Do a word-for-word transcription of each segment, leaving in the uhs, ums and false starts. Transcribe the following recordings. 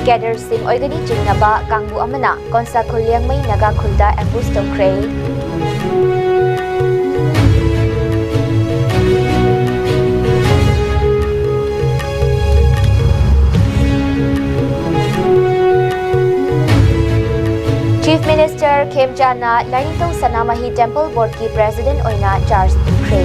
ꯀꯦꯗꯔꯁꯤꯡ ꯑꯣꯏꯒꯅꯤ ꯆꯤꯡꯅꯕ ꯀꯥꯡꯕꯨ ꯑꯃꯅ ꯀꯣꯟꯁꯥꯈꯨꯜ ꯂꯤꯌꯥꯡꯃꯩ ꯅꯥꯒꯥ ꯈꯨꯜꯗ ꯑꯦꯝꯕꯨꯁ ꯇꯧꯈ꯭ꯔꯦ꯫ Chief Minister ꯈꯦꯝꯆꯥꯟꯅ ꯂꯥꯏꯅꯤꯡꯊꯧ ꯁꯅꯥꯃꯍꯤ Temple Board ꯀꯤ President ꯑꯣꯏꯅ charge ꯄꯤꯈ꯭ꯔꯦ꯫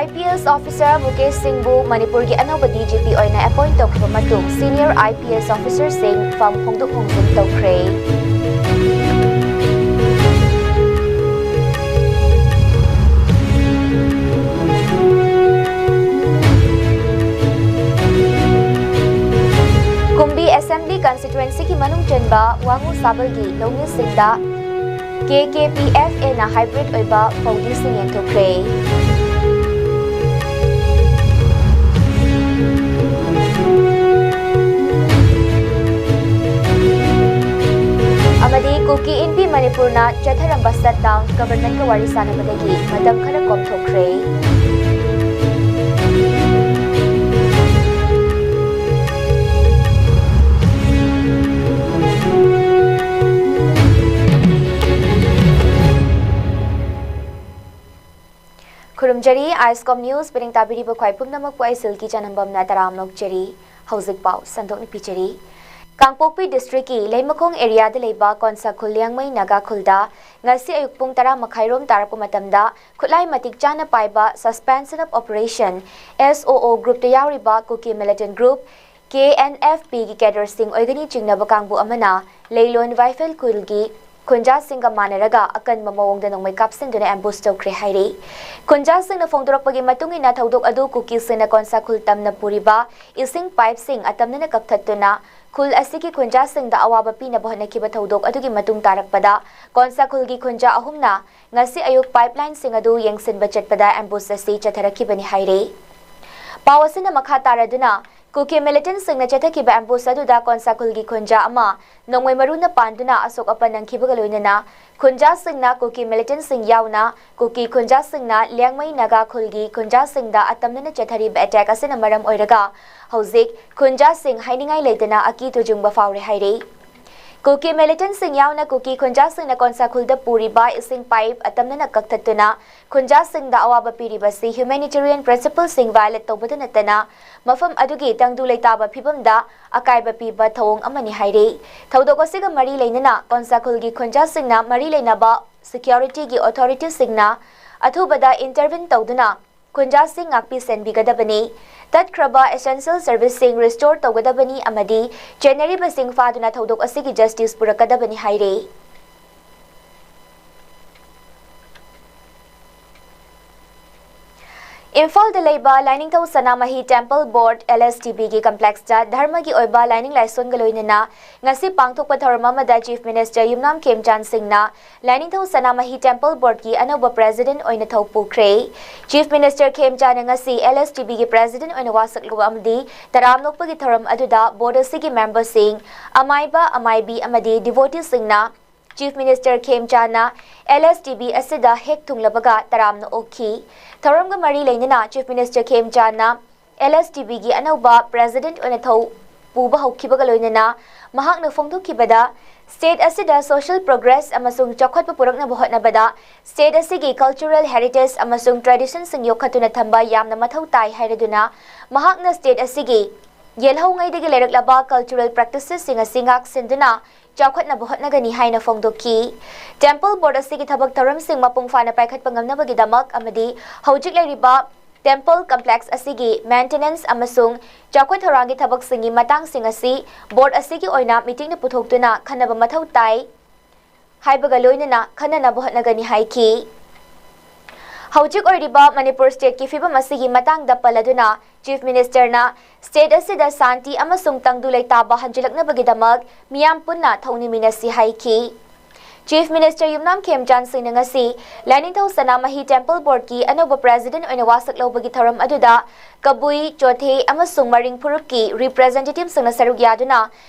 IPS officer ꯃꯨꯀꯦꯁ ꯁꯤꯡꯕꯨ ꯃꯅꯤꯄꯨꯔꯒꯤ ꯑꯅꯧꯕ DGP ꯑꯣꯏꯅ appoint ꯇꯧꯈ꯭ꯔꯕ ꯃꯇꯨꯡ senior IPS officer ꯁꯤꯡ ꯐꯝ ꯍꯣꯡꯗꯣꯛ ꯍꯣꯡꯖꯤꯟ ꯇꯧꯈ꯭ꯔꯦ꯫ ꯀꯨꯝꯕꯤ Assembly Constituency ꯒꯤ ꯃꯅꯨꯡ ꯆꯟꯕ ꯋꯥꯉꯨ ꯁꯥꯕꯜꯒꯤ ꯂꯧꯃꯤꯁꯤꯡꯗ KKPFA ꯅ hybrid ꯑꯣꯏꯕ ꯐꯧꯗꯤꯁꯤꯡ ꯌꯦꯟꯊꯣꯛꯈ꯭ꯔꯦ꯫ ꯑꯃꯗꯤ ꯀꯨꯀꯤ ꯏꯟꯄꯤ ꯃꯅꯤꯄꯨꯔꯅ ꯆꯠꯊꯔꯝꯕ shutdown Government ꯀ ꯋꯥꯔꯤ ꯁꯥꯟꯅꯕꯗꯒꯤ ꯃꯇꯝ ꯈꯔ ꯀꯣꯝꯊꯣꯛꯈ꯭ꯔꯦ꯫ ꯈꯨꯔꯨꯝꯖꯔꯤ, ISCOM News ꯄꯔꯤꯡ ꯇꯥꯕꯤꯔꯤꯕ ꯈ꯭ꯋꯥꯏ ꯄꯨꯝꯅꯃꯛꯄꯨ ꯑꯩ ꯁꯤꯜꯀꯤ ꯆꯅꯝꯕꯝꯅ ꯇꯔꯥꯝꯅ ꯑꯣꯛꯆꯔꯤ꯫ ꯍꯧꯖꯤꯛ ꯄꯥꯎ ꯁꯟꯗꯣꯛꯅ ꯄꯤꯖꯔꯤ꯫ ꯀꯥꯡꯄꯣꯛꯄꯤ district ꯀꯤ ꯂꯩꯃꯈꯣꯡ area ꯗ ꯂꯩꯕ ꯀꯣꯟꯁꯥꯈꯨꯜ ꯂꯤꯌꯥꯡꯃꯩ ꯅꯥꯒꯥ ꯈꯨꯜꯗ ꯉꯁꯤ ꯑꯌꯨꯛ ꯄꯨꯡ ꯇꯔꯥ ꯃꯈꯥꯏꯔꯣꯝ ꯇꯥꯔꯛꯄ ꯃꯇꯝꯗ ꯈꯨꯠꯂꯥꯏ ꯃꯇꯤꯛ ꯆꯥꯅ ꯄꯥꯏꯕ Suspension of Operation, SOO group ꯇ ꯌꯥꯎꯔꯤꯕ ꯀꯨꯀꯤ militant group KNFP ꯒꯤ cadre ꯁꯤꯡ ꯑꯣꯏꯒꯅꯤ ꯆꯤꯡꯅꯕ ꯀꯥꯡꯕꯨ ꯑꯃꯅ ꯂꯩꯂꯣꯟ ꯋꯥꯏꯐꯦꯜ ꯈꯨꯜꯒꯤ ꯈꯨꯟꯖꯥꯁꯤꯡꯒ ꯃꯥꯟꯅꯔꯒ ꯑꯀꯟꯕ ꯃꯑꯣꯡꯗ ꯅꯣꯡꯃꯩ ꯀꯥꯞꯁꯤꯟꯗꯨꯅ ambush ꯇꯧꯈ꯭ꯔꯦ ꯍꯥꯏꯔꯤ꯫ ꯈꯨꯟꯖꯥꯁꯤꯡꯅ ꯐꯣꯡꯗꯣꯔꯛꯄꯒꯤ ꯃꯇꯨꯡ ꯏꯟꯅ, ꯊꯧꯗꯣꯛ ꯑꯗꯨ ꯀꯨꯀꯤꯁꯤꯡꯅ ꯀꯣꯟꯁꯥꯈꯨꯜ ꯇꯝꯅ ꯄꯨꯔꯤꯕ ꯏꯁꯤꯡ pipe ꯁꯤꯡ ꯑꯇꯝꯅꯅ ꯀꯛꯊꯠꯇꯨꯅ ꯈꯨꯜ ꯑꯁꯤꯒꯤ ꯈꯨꯟꯖꯥꯁꯤꯡꯗ ꯑꯋꯥꯕ ꯄꯤꯅꯕ ꯍꯣꯠꯅꯈꯤꯕ ꯊꯧꯗꯣꯛ ꯑꯗꯨꯒꯤ ꯃꯇꯨꯡ ꯇꯥꯔꯛꯄꯗ, ꯀꯣꯟꯁꯥꯈꯨꯜꯒꯤ ꯈꯨꯟꯖꯥ ꯑꯍꯨꯝꯅ ꯉꯁꯤ ꯑꯌꯨꯛ pipeline ꯁꯤꯡ ꯑꯗꯨ ꯌꯦꯡꯁꯤꯟꯕ ꯆꯠꯄꯗ ambush ꯑꯁꯤ ꯆꯠꯊꯔꯛꯈꯤꯕꯅꯤ ꯍꯥꯏꯔꯤ꯫ ꯄꯥꯎ ꯑꯁꯤꯅ ꯃꯈꯥ ꯇꯥꯔꯗꯨꯅ, ꯀꯨꯀꯤ ꯃꯤꯂꯤꯇꯦꯟꯠꯁꯤꯡꯅ ꯆꯠꯊꯈꯤꯕ ꯑꯦꯝꯕꯨꯁ ꯑꯗꯨꯗ ꯀꯣꯟꯁꯥꯈꯨꯜꯒꯤ ꯈꯨꯟꯖꯥ ꯑꯃ ꯅꯣꯡꯃꯩ ꯃꯔꯨꯅ ꯄꯥꯟꯗꯨꯅ ꯑꯁꯣꯛ ꯑꯄꯟ ꯅꯪꯈꯤꯕꯒ ꯂꯣꯏꯅꯅ ꯈꯨꯟꯖꯥꯁꯤꯡꯅ ꯀꯨꯀꯤ ꯃꯤꯂꯤꯇꯦꯟꯠꯁꯤꯡ ꯌꯥꯎꯅ ꯀꯨꯀꯤ ꯈꯨꯟꯖꯥꯁꯤꯡꯅ ꯂꯤꯌꯥꯡꯃꯩ ꯅꯥꯒꯥ ꯈꯨꯜꯒꯤ ꯈꯨꯟꯖꯥꯁꯤꯡꯗ ꯑꯇꯝꯅꯅ ꯆꯠꯊꯔꯤꯕ ꯑꯦꯇꯦꯛ ꯑꯁꯤꯅ ꯃꯔꯝ ꯑꯣꯏꯔꯒ ꯍꯧꯖꯤꯛ ꯈꯨꯟꯖꯥꯁꯤꯡ ꯍꯥꯏꯅꯤꯡꯉꯥꯏ ꯂꯩꯇꯅ ꯑꯀꯤ ꯇꯨꯖꯨꯡꯕ ꯐꯥꯎꯔꯦ ꯍꯥꯏꯔꯤ꯫ ꯀꯨꯀꯤ ꯃꯤꯂꯤꯇꯦꯟꯠꯁꯤꯡ ꯌꯥꯎꯅ ꯀꯨꯀꯤ ꯈꯨꯟꯖꯥꯁꯤꯡꯅ ꯀꯣꯟꯁꯥꯈꯨꯜꯗ ꯄꯨꯔꯤꯕ ꯏꯁꯤꯡ ꯄꯥꯏꯞ ꯑꯇꯝꯅꯅ ꯀꯛꯊꯠꯇꯨꯅ ꯈꯨꯟꯖꯥꯁꯤꯡꯗ ꯑꯋꯥꯕ ꯄꯤꯔꯤꯕꯁꯤ ꯍ꯭ꯌꯨꯃꯦꯅꯤꯇꯦꯔꯤꯌꯟ ꯄ꯭ꯔꯤꯟꯁꯤꯄꯜꯁꯤꯡ ꯚꯥꯏꯑꯣꯂꯦꯠ ꯇꯧꯕꯗ ꯅꯠꯇꯅ ꯃꯐꯝ ꯑꯗꯨꯒꯤ ꯇꯪꯗꯨ ꯂꯩꯇꯥꯕ ꯐꯤꯕꯝꯗ ꯑꯀꯥꯏꯕ ꯄꯤꯕ ꯊꯧꯑꯣꯡ ꯑꯃꯅꯤ ꯍꯥꯏꯔꯤ꯫ ꯊꯧꯗꯣꯛ ꯑꯁꯤꯒ ꯃꯔꯤ ꯂꯩꯅꯅ ꯀꯣꯟꯁꯥꯈꯨꯜꯒꯤ ꯈꯨꯟꯖꯥꯁꯤꯡꯅ ꯃꯔꯤ ꯂꯩꯅꯕ ꯁꯦꯀ꯭ꯌꯨꯔꯤꯇꯤꯒꯤ ꯑꯣꯊꯣꯔꯤꯇꯤꯁꯤꯡꯅ ꯑꯊꯨꯕꯗ ꯏꯟꯇꯔꯚꯤꯟ ꯇꯧꯗꯨꯅ ꯈꯨꯟꯖꯥꯁꯤꯡ ꯉꯥꯛꯄꯤ ꯁꯦꯟꯕꯤꯒꯗꯕꯅꯤ꯫ ꯇꯠꯈ꯭ꯔꯕ ꯑꯦꯁꯦꯟꯁꯤꯌꯦꯜ ꯁꯔꯚꯤꯁꯁꯤꯡ ꯔꯤꯁꯇꯣꯔ ꯇꯧꯒꯗꯕꯅꯤ ꯑꯃꯗꯤ ꯆꯦꯟꯅꯔꯤꯕꯁꯤꯡ ꯐꯥꯗꯨꯅ ꯊꯧꯗꯣꯛ ꯑꯁꯤꯒꯤ ꯖꯁꯇꯤꯁ ꯄꯨꯔꯛꯀꯗꯕꯅꯤ ꯍꯥꯏꯔꯤ꯫ ꯏꯝꯐꯥꯜꯗ ꯂꯩꯕ ꯂꯥꯏꯅꯤꯡꯊꯧ ꯁꯅꯥꯃꯍꯤ ꯇꯦꯝꯄꯜ ꯕꯣꯔꯗ, LSTB ꯒꯤ ꯀꯝꯄ꯭ꯂꯦꯛꯁꯇ ꯙꯔꯃꯒꯤ ꯑꯣꯏꯕ ꯂꯥꯏꯅꯤꯡ ꯂꯥꯏꯁꯣꯟꯒ ꯂꯣꯏꯅꯅ ꯉꯁꯤ ꯄꯥꯡꯊꯣꯛꯄ ꯊꯧꯔꯝ ꯑꯃꯗ ꯆꯤꯐ ꯃꯤꯅꯤꯁꯇꯔ ꯌꯨꯝꯅꯥꯝ ꯈꯦꯝꯆꯥꯟ ꯁꯤꯡꯅ ꯂꯥꯏꯅꯤꯡꯊꯧ ꯁꯅꯥꯃꯍꯤ ꯇꯦꯝꯄꯜ ꯕꯣꯔꯗꯀꯤ ꯑꯅꯧꯕ ꯄ꯭ꯔꯦꯁꯤꯗꯦꯟꯠ ꯑꯣꯏꯅ ꯊꯧ ꯄꯨꯈ꯭ꯔꯦ꯫ ꯆꯤꯐ ꯃꯤꯅꯤꯁꯇꯔ ꯈꯦꯝꯆꯥꯟꯅ ꯉꯁꯤ LSTB ꯒꯤ ꯄ꯭ꯔꯦꯁꯤꯗꯦꯟꯠ ꯑꯣꯏꯅ ꯋꯥꯁꯛ ꯂꯧꯕ ꯑꯃꯗꯤ ꯇꯔꯥꯝ ꯅꯣꯛꯄꯒꯤ ꯊꯧꯔꯝ ꯑꯗꯨꯗ ꯕꯣꯔꯗ ꯑꯁꯤꯒꯤ ꯃꯦꯝꯕꯔꯁꯤꯡ, ꯑꯃꯥꯏꯕ, ꯑꯃꯥꯏꯕꯤ ꯑꯃꯗꯤ ꯗꯤꯚꯣꯇꯤꯁꯤꯡꯅ ꯆꯤꯐ ꯃꯤꯅꯤꯁꯇꯔ ꯈꯦꯝꯆꯥꯟꯅ LSTB ꯑꯁꯤꯗ ꯍꯦꯛ ꯊꯨꯡꯂꯕꯒ ꯇꯔꯥꯝꯅ ꯑꯣꯛꯈꯤ꯫ ꯊꯧꯔꯝꯒ ꯃꯔꯤ ꯂꯩꯅꯅ ꯆꯤꯐ ꯃꯤꯅꯤꯁꯇꯔ ꯈꯦꯝꯆꯥꯟꯅ LSTB ꯒꯤ ꯑꯅꯧꯕ ꯄ꯭ꯔꯦꯁꯤꯗꯦꯟꯠ ꯑꯣꯏꯅ ꯊꯧ ꯄꯨꯕ ꯍꯧꯈꯤꯕꯒ ꯂꯣꯏꯅꯅ ꯃꯍꯥꯛꯅ ꯐꯣꯡꯗꯣꯛꯈꯤꯕꯗ, ꯁ꯭ꯇꯦꯠ ꯑꯁꯤꯗ ꯁꯣꯁꯤꯌꯦꯜ ꯄ꯭ꯔꯣꯒ꯭ꯔꯦꯁ ꯑꯃꯁꯨꯡ ꯆꯥꯎꯈꯠꯄ ꯄꯨꯔꯛꯅꯕ ꯍꯣꯠꯅꯕꯗ ꯁ꯭ꯇꯦꯠ ꯑꯁꯤꯒꯤ ꯀꯜꯆꯔꯦꯜ ꯍꯦꯔꯤꯇꯦꯖ ꯑꯃꯁꯨꯡ ꯇ꯭ꯔꯦꯗꯤꯁꯟꯁꯤꯡ ꯌꯣꯛꯈꯠꯇꯨꯅ ꯊꯝꯕ ꯌꯥꯝꯅ ꯃꯊꯧ ꯇꯥꯏ ꯍꯥꯏꯔꯗꯨꯅ, ꯃꯍꯥꯛꯅ ꯁ꯭ꯇꯦꯠ ꯑꯁꯤꯒꯤ ꯌꯦꯜꯍꯧꯉꯩꯗꯒꯤ ꯂꯩꯔꯛꯂꯕ ꯀꯜꯆꯔꯦꯜ ꯄ꯭ꯔꯦꯛꯇꯤꯁꯦꯁꯁꯤꯡ ꯑꯁꯤ ꯉꯥꯛ ꯁꯦꯟꯗꯨꯅ ꯆꯥꯎꯈꯠꯅꯕ ꯍꯣꯠꯅꯒꯅꯤ ꯍꯥꯏꯅ ꯐꯣꯡꯗꯣꯛꯈꯤ꯫ ꯇꯦꯝꯄꯜ ꯕꯣꯔꯗ ꯑꯁꯤꯒꯤ ꯊꯕꯛ ꯊꯧꯔꯝꯁꯤꯡ ꯃꯄꯨꯡ ꯐꯥꯅ ꯄꯥꯏꯈꯠꯄ ꯉꯝꯅꯕꯒꯤꯗꯃꯛ ꯑꯃꯗꯤ ꯍꯧꯖꯤꯛ ꯂꯩꯔꯤꯕ ꯇꯦꯝꯄꯜ ꯀꯝꯄ꯭ꯂꯦꯛꯁ ꯑꯁꯤꯒꯤ ꯃꯦꯟꯇꯦꯅꯦꯟꯁ ꯑꯃꯁꯨꯡ ꯆꯥꯎꯈꯠ ꯊꯧꯔꯥꯡꯒꯤ ꯊꯕꯛꯁꯤꯡꯒꯤ ꯃꯇꯥꯡꯁꯤꯡ ꯑꯁꯤ ꯕꯣꯔꯗ ꯑꯁꯤꯒꯤ ꯑꯣꯏꯅ ꯃꯤꯇꯤꯡꯗ ꯄꯨꯊꯣꯛꯇꯨꯅ ꯈꯟꯅꯕ ꯃꯊꯧ ꯇꯥꯏ ꯍꯥꯏꯕꯒ ꯂꯣꯏꯅꯅ ꯈꯟꯅꯅꯕ ꯍꯣꯠꯅꯒꯅꯤ ꯍꯥꯏꯈꯤ꯫ ꯍꯧꯖꯤꯛ ꯑꯣꯏꯔꯤꯕ ꯃꯅꯤꯄꯨꯔ ꯁ꯭ꯇꯦꯠꯀꯤ ꯐꯤꯕꯝ ꯑꯁꯤꯒꯤ ꯃꯇꯥꯡꯗ ꯄꯜꯂꯗꯨꯅ ꯆꯤꯐ ꯃꯤꯅꯤꯁꯇꯔꯅ ꯁ꯭ꯇꯦꯠ ꯑꯁꯤꯗ ꯁꯥꯟꯇꯤ ꯑꯃꯁꯨꯡ ꯇꯪꯗꯨ ꯂꯩꯇꯥꯕ ꯍꯟꯖꯤꯜꯂꯛꯅꯕꯒꯤꯗꯃꯛ ꯃꯤꯌꯥꯝ ꯄꯨꯟꯅ ꯊꯧꯅꯤꯃꯤꯟꯅꯁꯤ ꯍꯥꯏꯈꯤ꯫ Chief Minister ꯌꯨꯝꯅꯥꯝ ꯈꯦꯝꯆꯥꯟ ꯁꯤꯡꯅ ꯉꯁꯤ ꯂꯥꯏꯅꯤꯡꯊꯧ ꯁꯅꯥꯃꯍꯤ Temple Board ꯀꯤ ꯑꯅꯧꯕ President ꯑꯣꯏꯅ ꯋꯥꯁꯛ ꯂꯧꯕꯒꯤ ꯊꯧꯔꯝ ꯑꯗꯨꯗ ꯀꯕꯨꯏ, ꯆꯣꯊꯦ ꯑꯃꯁꯨꯡ ꯃꯔꯤꯡ ꯐꯨꯔꯨꯞꯀꯤ representative ꯁꯤꯡꯅ ꯁꯔꯨꯛ ꯌꯥꯗꯨꯅ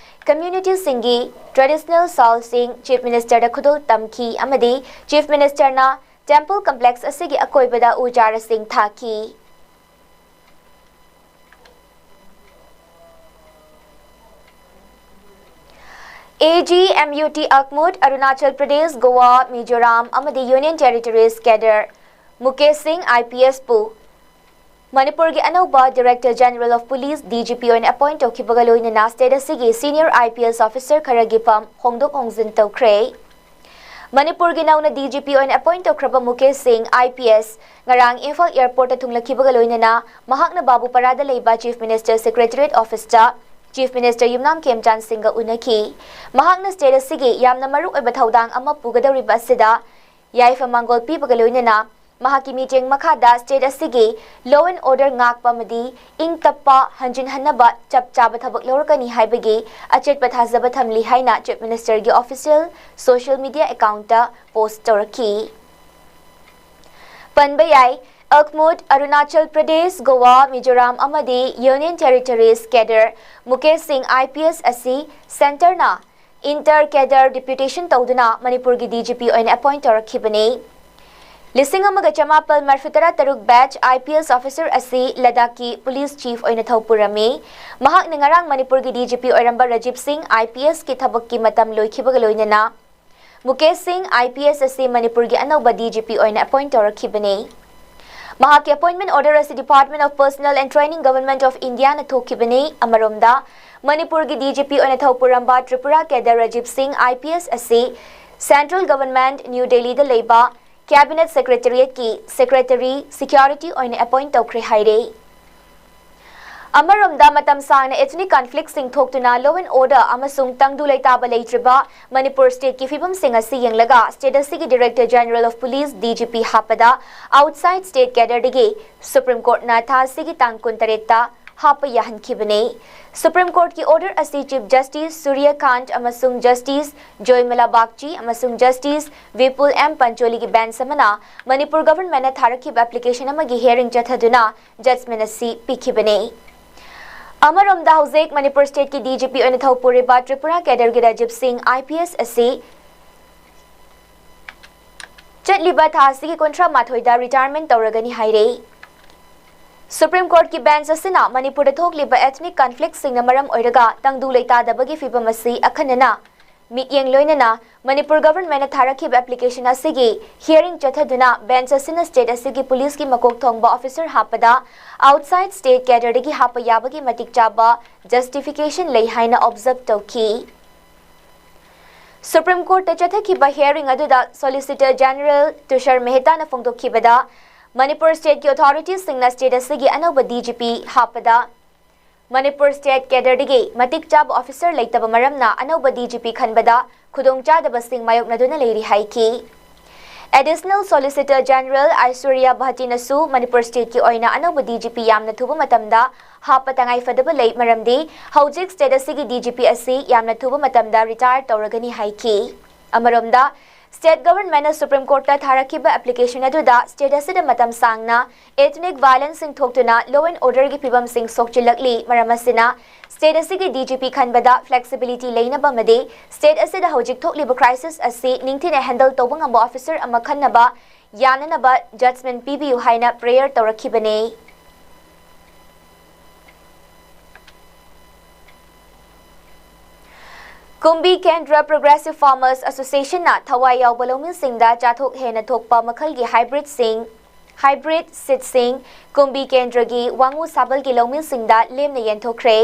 community ꯁꯤꯡꯒꯤ traditional shawl ꯁꯤꯡ Chief Minister ꯗ ꯈꯨꯗꯣꯜ ꯇꯝꯈꯤ ꯑꯃꯗꯤ Chief Minister ꯅ Temple Complex ꯑꯁꯤꯒꯤ ꯑꯀꯣꯏꯕꯗ ꯎ ꯆꯥꯔꯥꯁꯤꯡ ꯊꯥꯈꯤ꯫ A G, M U T, ꯑꯛꯃꯨꯠ, Arunachal Pradesh, Goa, Mizoram ꯑꯃꯗꯤ Union Territories cadre ꯃꯨꯀꯦꯁ ꯁꯤꯡ, I P S ꯄꯨ ꯃꯅꯤꯄꯨꯔꯒꯤ ꯑꯅꯧꯕ Director General of Police, D G P ꯑꯣꯏꯅ appoint ꯇꯧꯈꯤꯕꯒ ꯂꯣꯏꯅꯅ state ꯑꯁꯤꯒꯤ senior I P S officer ꯈꯔꯒꯤ ꯐꯝ ꯍꯣꯡꯗꯣꯛ ꯍꯣꯡꯖꯤꯟ ꯇꯧꯈ꯭ꯔꯦ꯫ ꯃꯅꯤꯄꯨꯔꯒꯤ ꯅꯧꯅ D G P ꯑꯣꯏꯅ appoint ꯇꯧꯈ꯭ꯔꯕ ꯃꯨꯀꯦꯁ ꯁꯤꯡ, I P S, ꯉꯔꯥꯡ ꯏꯝꯐꯥꯜ airport ꯇ ꯊꯨꯡꯂꯛꯈꯤꯕꯒ ꯂꯣꯏꯅꯅ ꯃꯍꯥꯛꯅ ꯕꯥꯕꯨꯄꯥꯔꯥꯗ ꯂꯩꯕ Chief Minister Secretariat office ꯇ Chief Minister ꯌꯨꯝꯅꯥꯝ ꯈꯦꯝꯆꯥꯟ ꯁꯤꯡꯒ ꯎꯅꯈꯤ꯫ ꯃꯍꯥꯛꯅ state ꯑꯁꯤꯒꯤ ꯌꯥꯝꯅ ꯃꯔꯨꯑꯣꯏꯕ ꯊꯧꯗꯥꯡ ꯑꯃ ꯄꯨꯒꯗꯧꯔꯤꯕ ꯑꯁꯤꯗ ꯌꯥꯏꯐ ꯃꯥꯡꯒꯣꯜ ꯄꯤꯕꯒ ꯂꯣꯏꯅꯅ ꯃꯍꯥꯛꯀꯤ ꯃꯤꯠꯌꯦꯡ ꯃꯈꯥꯗ state ꯑꯁꯤꯒꯤ law and order ꯉꯥꯛꯄ ꯑꯃꯗꯤ ꯏꯪ ꯇꯞꯄ ꯍꯟꯖꯤꯟꯍꯟꯅꯕ ꯆꯞ ꯆꯥꯕ ꯊꯕꯛ ꯂꯧꯔꯛꯀꯅꯤ ꯍꯥꯏꯕꯒꯤ ꯑꯆꯦꯠꯄ ꯊꯥꯖꯕ ꯊꯝꯂꯤ ꯍꯥꯏꯅ Chief Minister ꯒꯤ official social media account ꯇ post ꯇꯧꯔꯛꯈꯤ꯫ ꯄꯟꯕ ꯌꯥꯏ, ꯑꯛꯃꯨꯠ, ꯑꯔꯨꯅꯥꯆꯜ ꯄ꯭ꯔꯗꯦꯁ, ꯒꯣꯋꯥ, ꯃꯤꯖꯣꯔꯥꯝ ꯑꯃꯗꯤ Union Territories cadre ꯃꯨꯀꯦꯁ ꯁꯤꯡ, I P S, ꯑꯁꯤ centre ꯅ inter cadre deputation ꯇꯧꯗꯨꯅ ꯃꯅꯤꯄꯨꯔꯒꯤ D G P ꯑꯣꯏꯅ appoint ꯇꯧꯔꯛꯈꯤꯕꯅꯤ꯫ ꯂꯤꯁꯤꯡ ꯑꯃꯒ ꯆꯃꯥꯄꯜ ꯃꯔꯤꯐꯨ ꯇꯔꯥ ꯇꯔꯨꯛ batch I P S officer ꯑꯁꯤ ꯂꯗꯥꯈꯀꯤ police chief ꯑꯣꯏꯅ ꯊꯧ ꯄꯨꯔꯝꯃꯤ꯫ ꯃꯍꯥꯛꯅ ꯉꯔꯥꯡ ꯃꯅꯤꯄꯨꯔꯒꯤ D G P ꯑꯣꯏꯔꯝꯕ ꯔꯥꯖꯤꯕ ꯁꯤꯡ, I P S ꯀꯤ ꯊꯕꯛꯀꯤ ꯃꯇꯝ ꯂꯣꯏꯈꯤꯕꯒ ꯂꯣꯏꯅꯅ ꯃꯨꯀꯦꯁ ꯁꯤꯡ, I P S, ꯑꯁꯤ ꯃꯅꯤꯄꯨꯔꯒꯤ ꯑꯅꯧꯕ D G P ꯑꯣꯏꯅ appoint ꯇꯧꯔꯛꯈꯤꯕꯅꯤ꯫ ꯃꯍꯥꯛꯀꯤ appointment order ꯑꯁꯤ Department of Personnel and Training, Government of India ꯅ ꯊꯣꯛꯈꯤꯕꯅꯤ꯫ ꯑꯃꯔꯣꯝꯗ, ꯃꯅꯤꯄꯨꯔꯒꯤ D G P ꯑꯣꯏꯅ ꯊꯧ ꯄꯨꯔꯝꯕ ꯇ꯭ꯔꯤꯄꯨꯔꯥ cadre ꯔꯥꯖꯤꯕ ꯁꯤꯡ, I P S, ꯑꯁꯤ central government, New Delhi ꯗ ꯂꯩꯕ cabinet secretariat ꯀꯤ secretary, security ꯑꯣꯏꯅ appoint ꯇꯧꯈ꯭ꯔꯦ ꯍꯥꯏꯔꯦ꯫ ꯑꯃꯔꯣꯝꯗ, ꯃꯇꯝ ꯁꯥꯡꯅ ethnic conflict ꯁꯤꯡ ꯊꯣꯛꯇꯨꯅ law and order ꯑꯃꯁꯨꯡ ꯇꯪꯗꯨ ꯂꯩꯇꯥꯕ ꯂꯩꯇ꯭ꯔꯤꯕ ꯃꯅꯤꯄꯨꯔ state ꯀꯤ ꯐꯤꯕꯝꯁꯤꯡ ꯑꯁꯤ ꯌꯦꯡꯂꯒ state ꯑꯁꯤꯒꯤ Director General of Police, D G P, ꯍꯥꯞꯄꯗ outside state cadre ꯗꯒꯤ Supreme Court ꯅ ꯊꯥ ꯑꯁꯤꯒꯤ ꯇꯥꯡ ꯀꯨꯟꯇꯔꯦꯠꯇ ꯍꯥꯞꯄ ꯌꯥꯍꯟꯈꯤꯕꯅꯤ꯫ Supreme Courtꯀꯤ order ꯑꯁꯤ Chief Justice Surya Kant ꯑꯃꯁꯨꯡ Justice Joymala Bagchi ꯑꯃꯁꯨꯡ Justice Vipul M Pancholiꯒꯤ bench ꯑꯃꯅ ꯃꯅꯤꯄꯨꯔ governmentꯅ ꯊꯥꯔꯛꯈꯤꯕ application ꯑꯃꯒꯤ hearing ꯆꯠꯊꯗꯨꯅ judgment ꯑꯁꯤ ꯄꯤꯈꯤꯕꯅꯤ꯫ ꯑꯃꯔꯣꯝꯗ, ꯍꯧꯖꯤꯛ ꯃꯅꯤꯄꯨꯔ stateꯀꯤ DGP ꯑꯣꯏꯅ ꯊꯧ ꯄꯨꯔꯤꯕ Tripura cadreꯒꯤ Rajiv Singh IPS ꯑꯁꯤ ꯆꯠꯂꯤꯕ ꯊꯥ ꯑꯁꯤꯒꯤ ꯀꯨꯟꯊ꯭ꯔꯥ ꯃꯥꯊꯣꯏꯗ retirement ꯇꯧꯔꯒꯅꯤ ꯍꯥꯏꯔꯦ꯫ Supreme Courtꯀꯤ bench ꯑꯁꯤꯅ ꯃꯅꯤꯄꯨꯔꯗ ꯊꯣꯛꯂꯤꯕ ethnic conflictꯁꯤꯡꯅ ꯃꯔꯝ ꯑꯣꯏꯔꯒ ꯇꯪꯗꯨ ꯂꯩꯇꯥꯗꯕꯒꯤ ꯐꯤꯚꯝ ꯑꯁꯤ ꯑꯈꯟꯅꯅ ꯃꯤꯠꯌꯦꯡ ꯂꯣꯏꯅꯅ ꯃꯅꯤꯄꯨꯔ governmentꯅ ꯊꯥꯔꯛꯈꯤꯕ application ꯑꯁꯤꯒꯤ hearing ꯆꯠꯊꯗꯨꯅ bench ꯑꯁꯤꯅ state ꯑꯁꯤꯒꯤ policeꯀꯤ ꯃꯀꯣꯛ ꯊꯣꯡꯕ officer ꯍꯥꯞꯄꯗ outside state cadreꯗꯒꯤ ꯍꯥꯞꯄ ꯌꯥꯕꯒꯤ ꯃꯇꯤꯛ ꯆꯥꯕ justification ꯂꯩ ꯍꯥꯏꯅ observe ꯇꯧꯈꯤ꯫ Supreme Courtꯇ ꯆꯠꯊꯈꯤꯕ hearing ꯑꯗꯨꯗ Solicitor General Tushar Mehtana ꯐꯣꯡꯗꯣꯛꯈꯤꯕꯗ, Manipur stateꯀꯤ authoritiesꯁꯤꯡꯅ state ꯑꯁꯤꯒꯤ ꯑꯅꯧꯕ DGP ꯍꯥꯞꯄꯗ ꯃꯅꯤꯄꯨꯔ state cadreꯗꯒꯤ ꯃꯇꯤꯛ ꯆꯥꯕ officer ꯂꯩꯇꯕ ꯃꯔꯝꯅ ꯑꯅꯧꯕ DGP ꯈꯟꯕꯗ ꯈꯨꯗꯣꯡꯆꯥꯗꯕꯁꯤꯡ ꯃꯥꯌꯣꯛꯅꯗꯨꯅ ꯂꯩꯔꯤ ꯍꯥꯏꯈꯤ꯫ Additional Solicitor General Aishwarya Bhattiꯅꯁꯨ Manipur stateꯀꯤ ꯑꯣꯏꯅ ꯑꯅꯧꯕ DGP ꯌꯥꯝꯅ ꯊꯨꯕ ꯃꯇꯝꯗ ꯍꯥꯞꯄ ꯇꯉꯥꯏꯐꯗꯕ ꯂꯩ, ꯃꯔꯝꯗꯤ ꯍꯧꯖꯤꯛ state ꯑꯁꯤꯒꯤ DGP ꯑꯁꯤ ꯌꯥꯝꯅ ꯊꯨꯕ ꯃꯇꯝꯗ retire ꯇꯧꯔꯒꯅꯤ ꯍꯥꯏꯈꯤ꯫ ꯑꯃꯔꯣꯝꯗ, state governmentꯅ Supreme Courtꯇ ꯊꯥꯔꯛꯈꯤꯕ application ꯑꯗꯨꯗ state ꯑꯁꯤꯗ ꯃꯇꯝ ꯁꯥꯡꯅ ethnic violenceꯁꯤꯡ ꯊꯣꯛꯇꯨꯅ law and orderꯒꯤ ꯐꯤꯚꯝꯁꯤꯡ ꯁꯣꯛꯆꯤꯜꯂꯛꯂꯤ, ꯃꯔꯝ ꯑꯁꯤꯅ state ꯑꯁꯤꯒꯤ DGP ꯈꯟꯕꯗ flexibility ꯂꯩꯅꯕ ꯑꯃꯗꯤ state ꯑꯁꯤꯗ ꯍꯧꯖꯤꯛ ꯊꯣꯛꯂꯤꯕ crisis ꯑꯁꯤ ꯅꯤꯡꯊꯤꯅ handle ꯇꯧꯕ ꯉꯝꯕ officer ꯑꯃ ꯈꯟꯅꯕ ꯌꯥꯅꯅꯕ judgment ꯄꯤꯕꯤꯌꯨ ꯍꯥꯏꯅ prayer ꯇꯧꯔꯛꯈꯤꯕꯅꯤ꯫ ꯀꯨꯝꯕꯤ ꯀꯦꯟꯗ꯭ꯔ Progressive Farmers Associationꯅ ꯊꯋꯥꯏ ꯌꯥꯎꯕ ꯂꯧꯃꯤꯁꯤꯡꯗ ꯆꯥꯊꯣꯛ ꯍꯦꯟꯅ ꯊꯣꯛꯄ ꯃꯈꯜꯒꯤ hybridꯁꯤꯡ, hybrid seedꯁꯤꯡ ꯀꯨꯝꯕꯤ ꯀꯦꯟꯗ꯭ꯔꯒꯤ ꯋꯥꯉꯨ ꯁꯥꯕꯜꯒꯤ ꯂꯧꯃꯤꯁꯤꯡꯗ ꯂꯦꯝꯅ ꯌꯦꯟꯊꯣꯛꯈ꯭ꯔꯦ꯫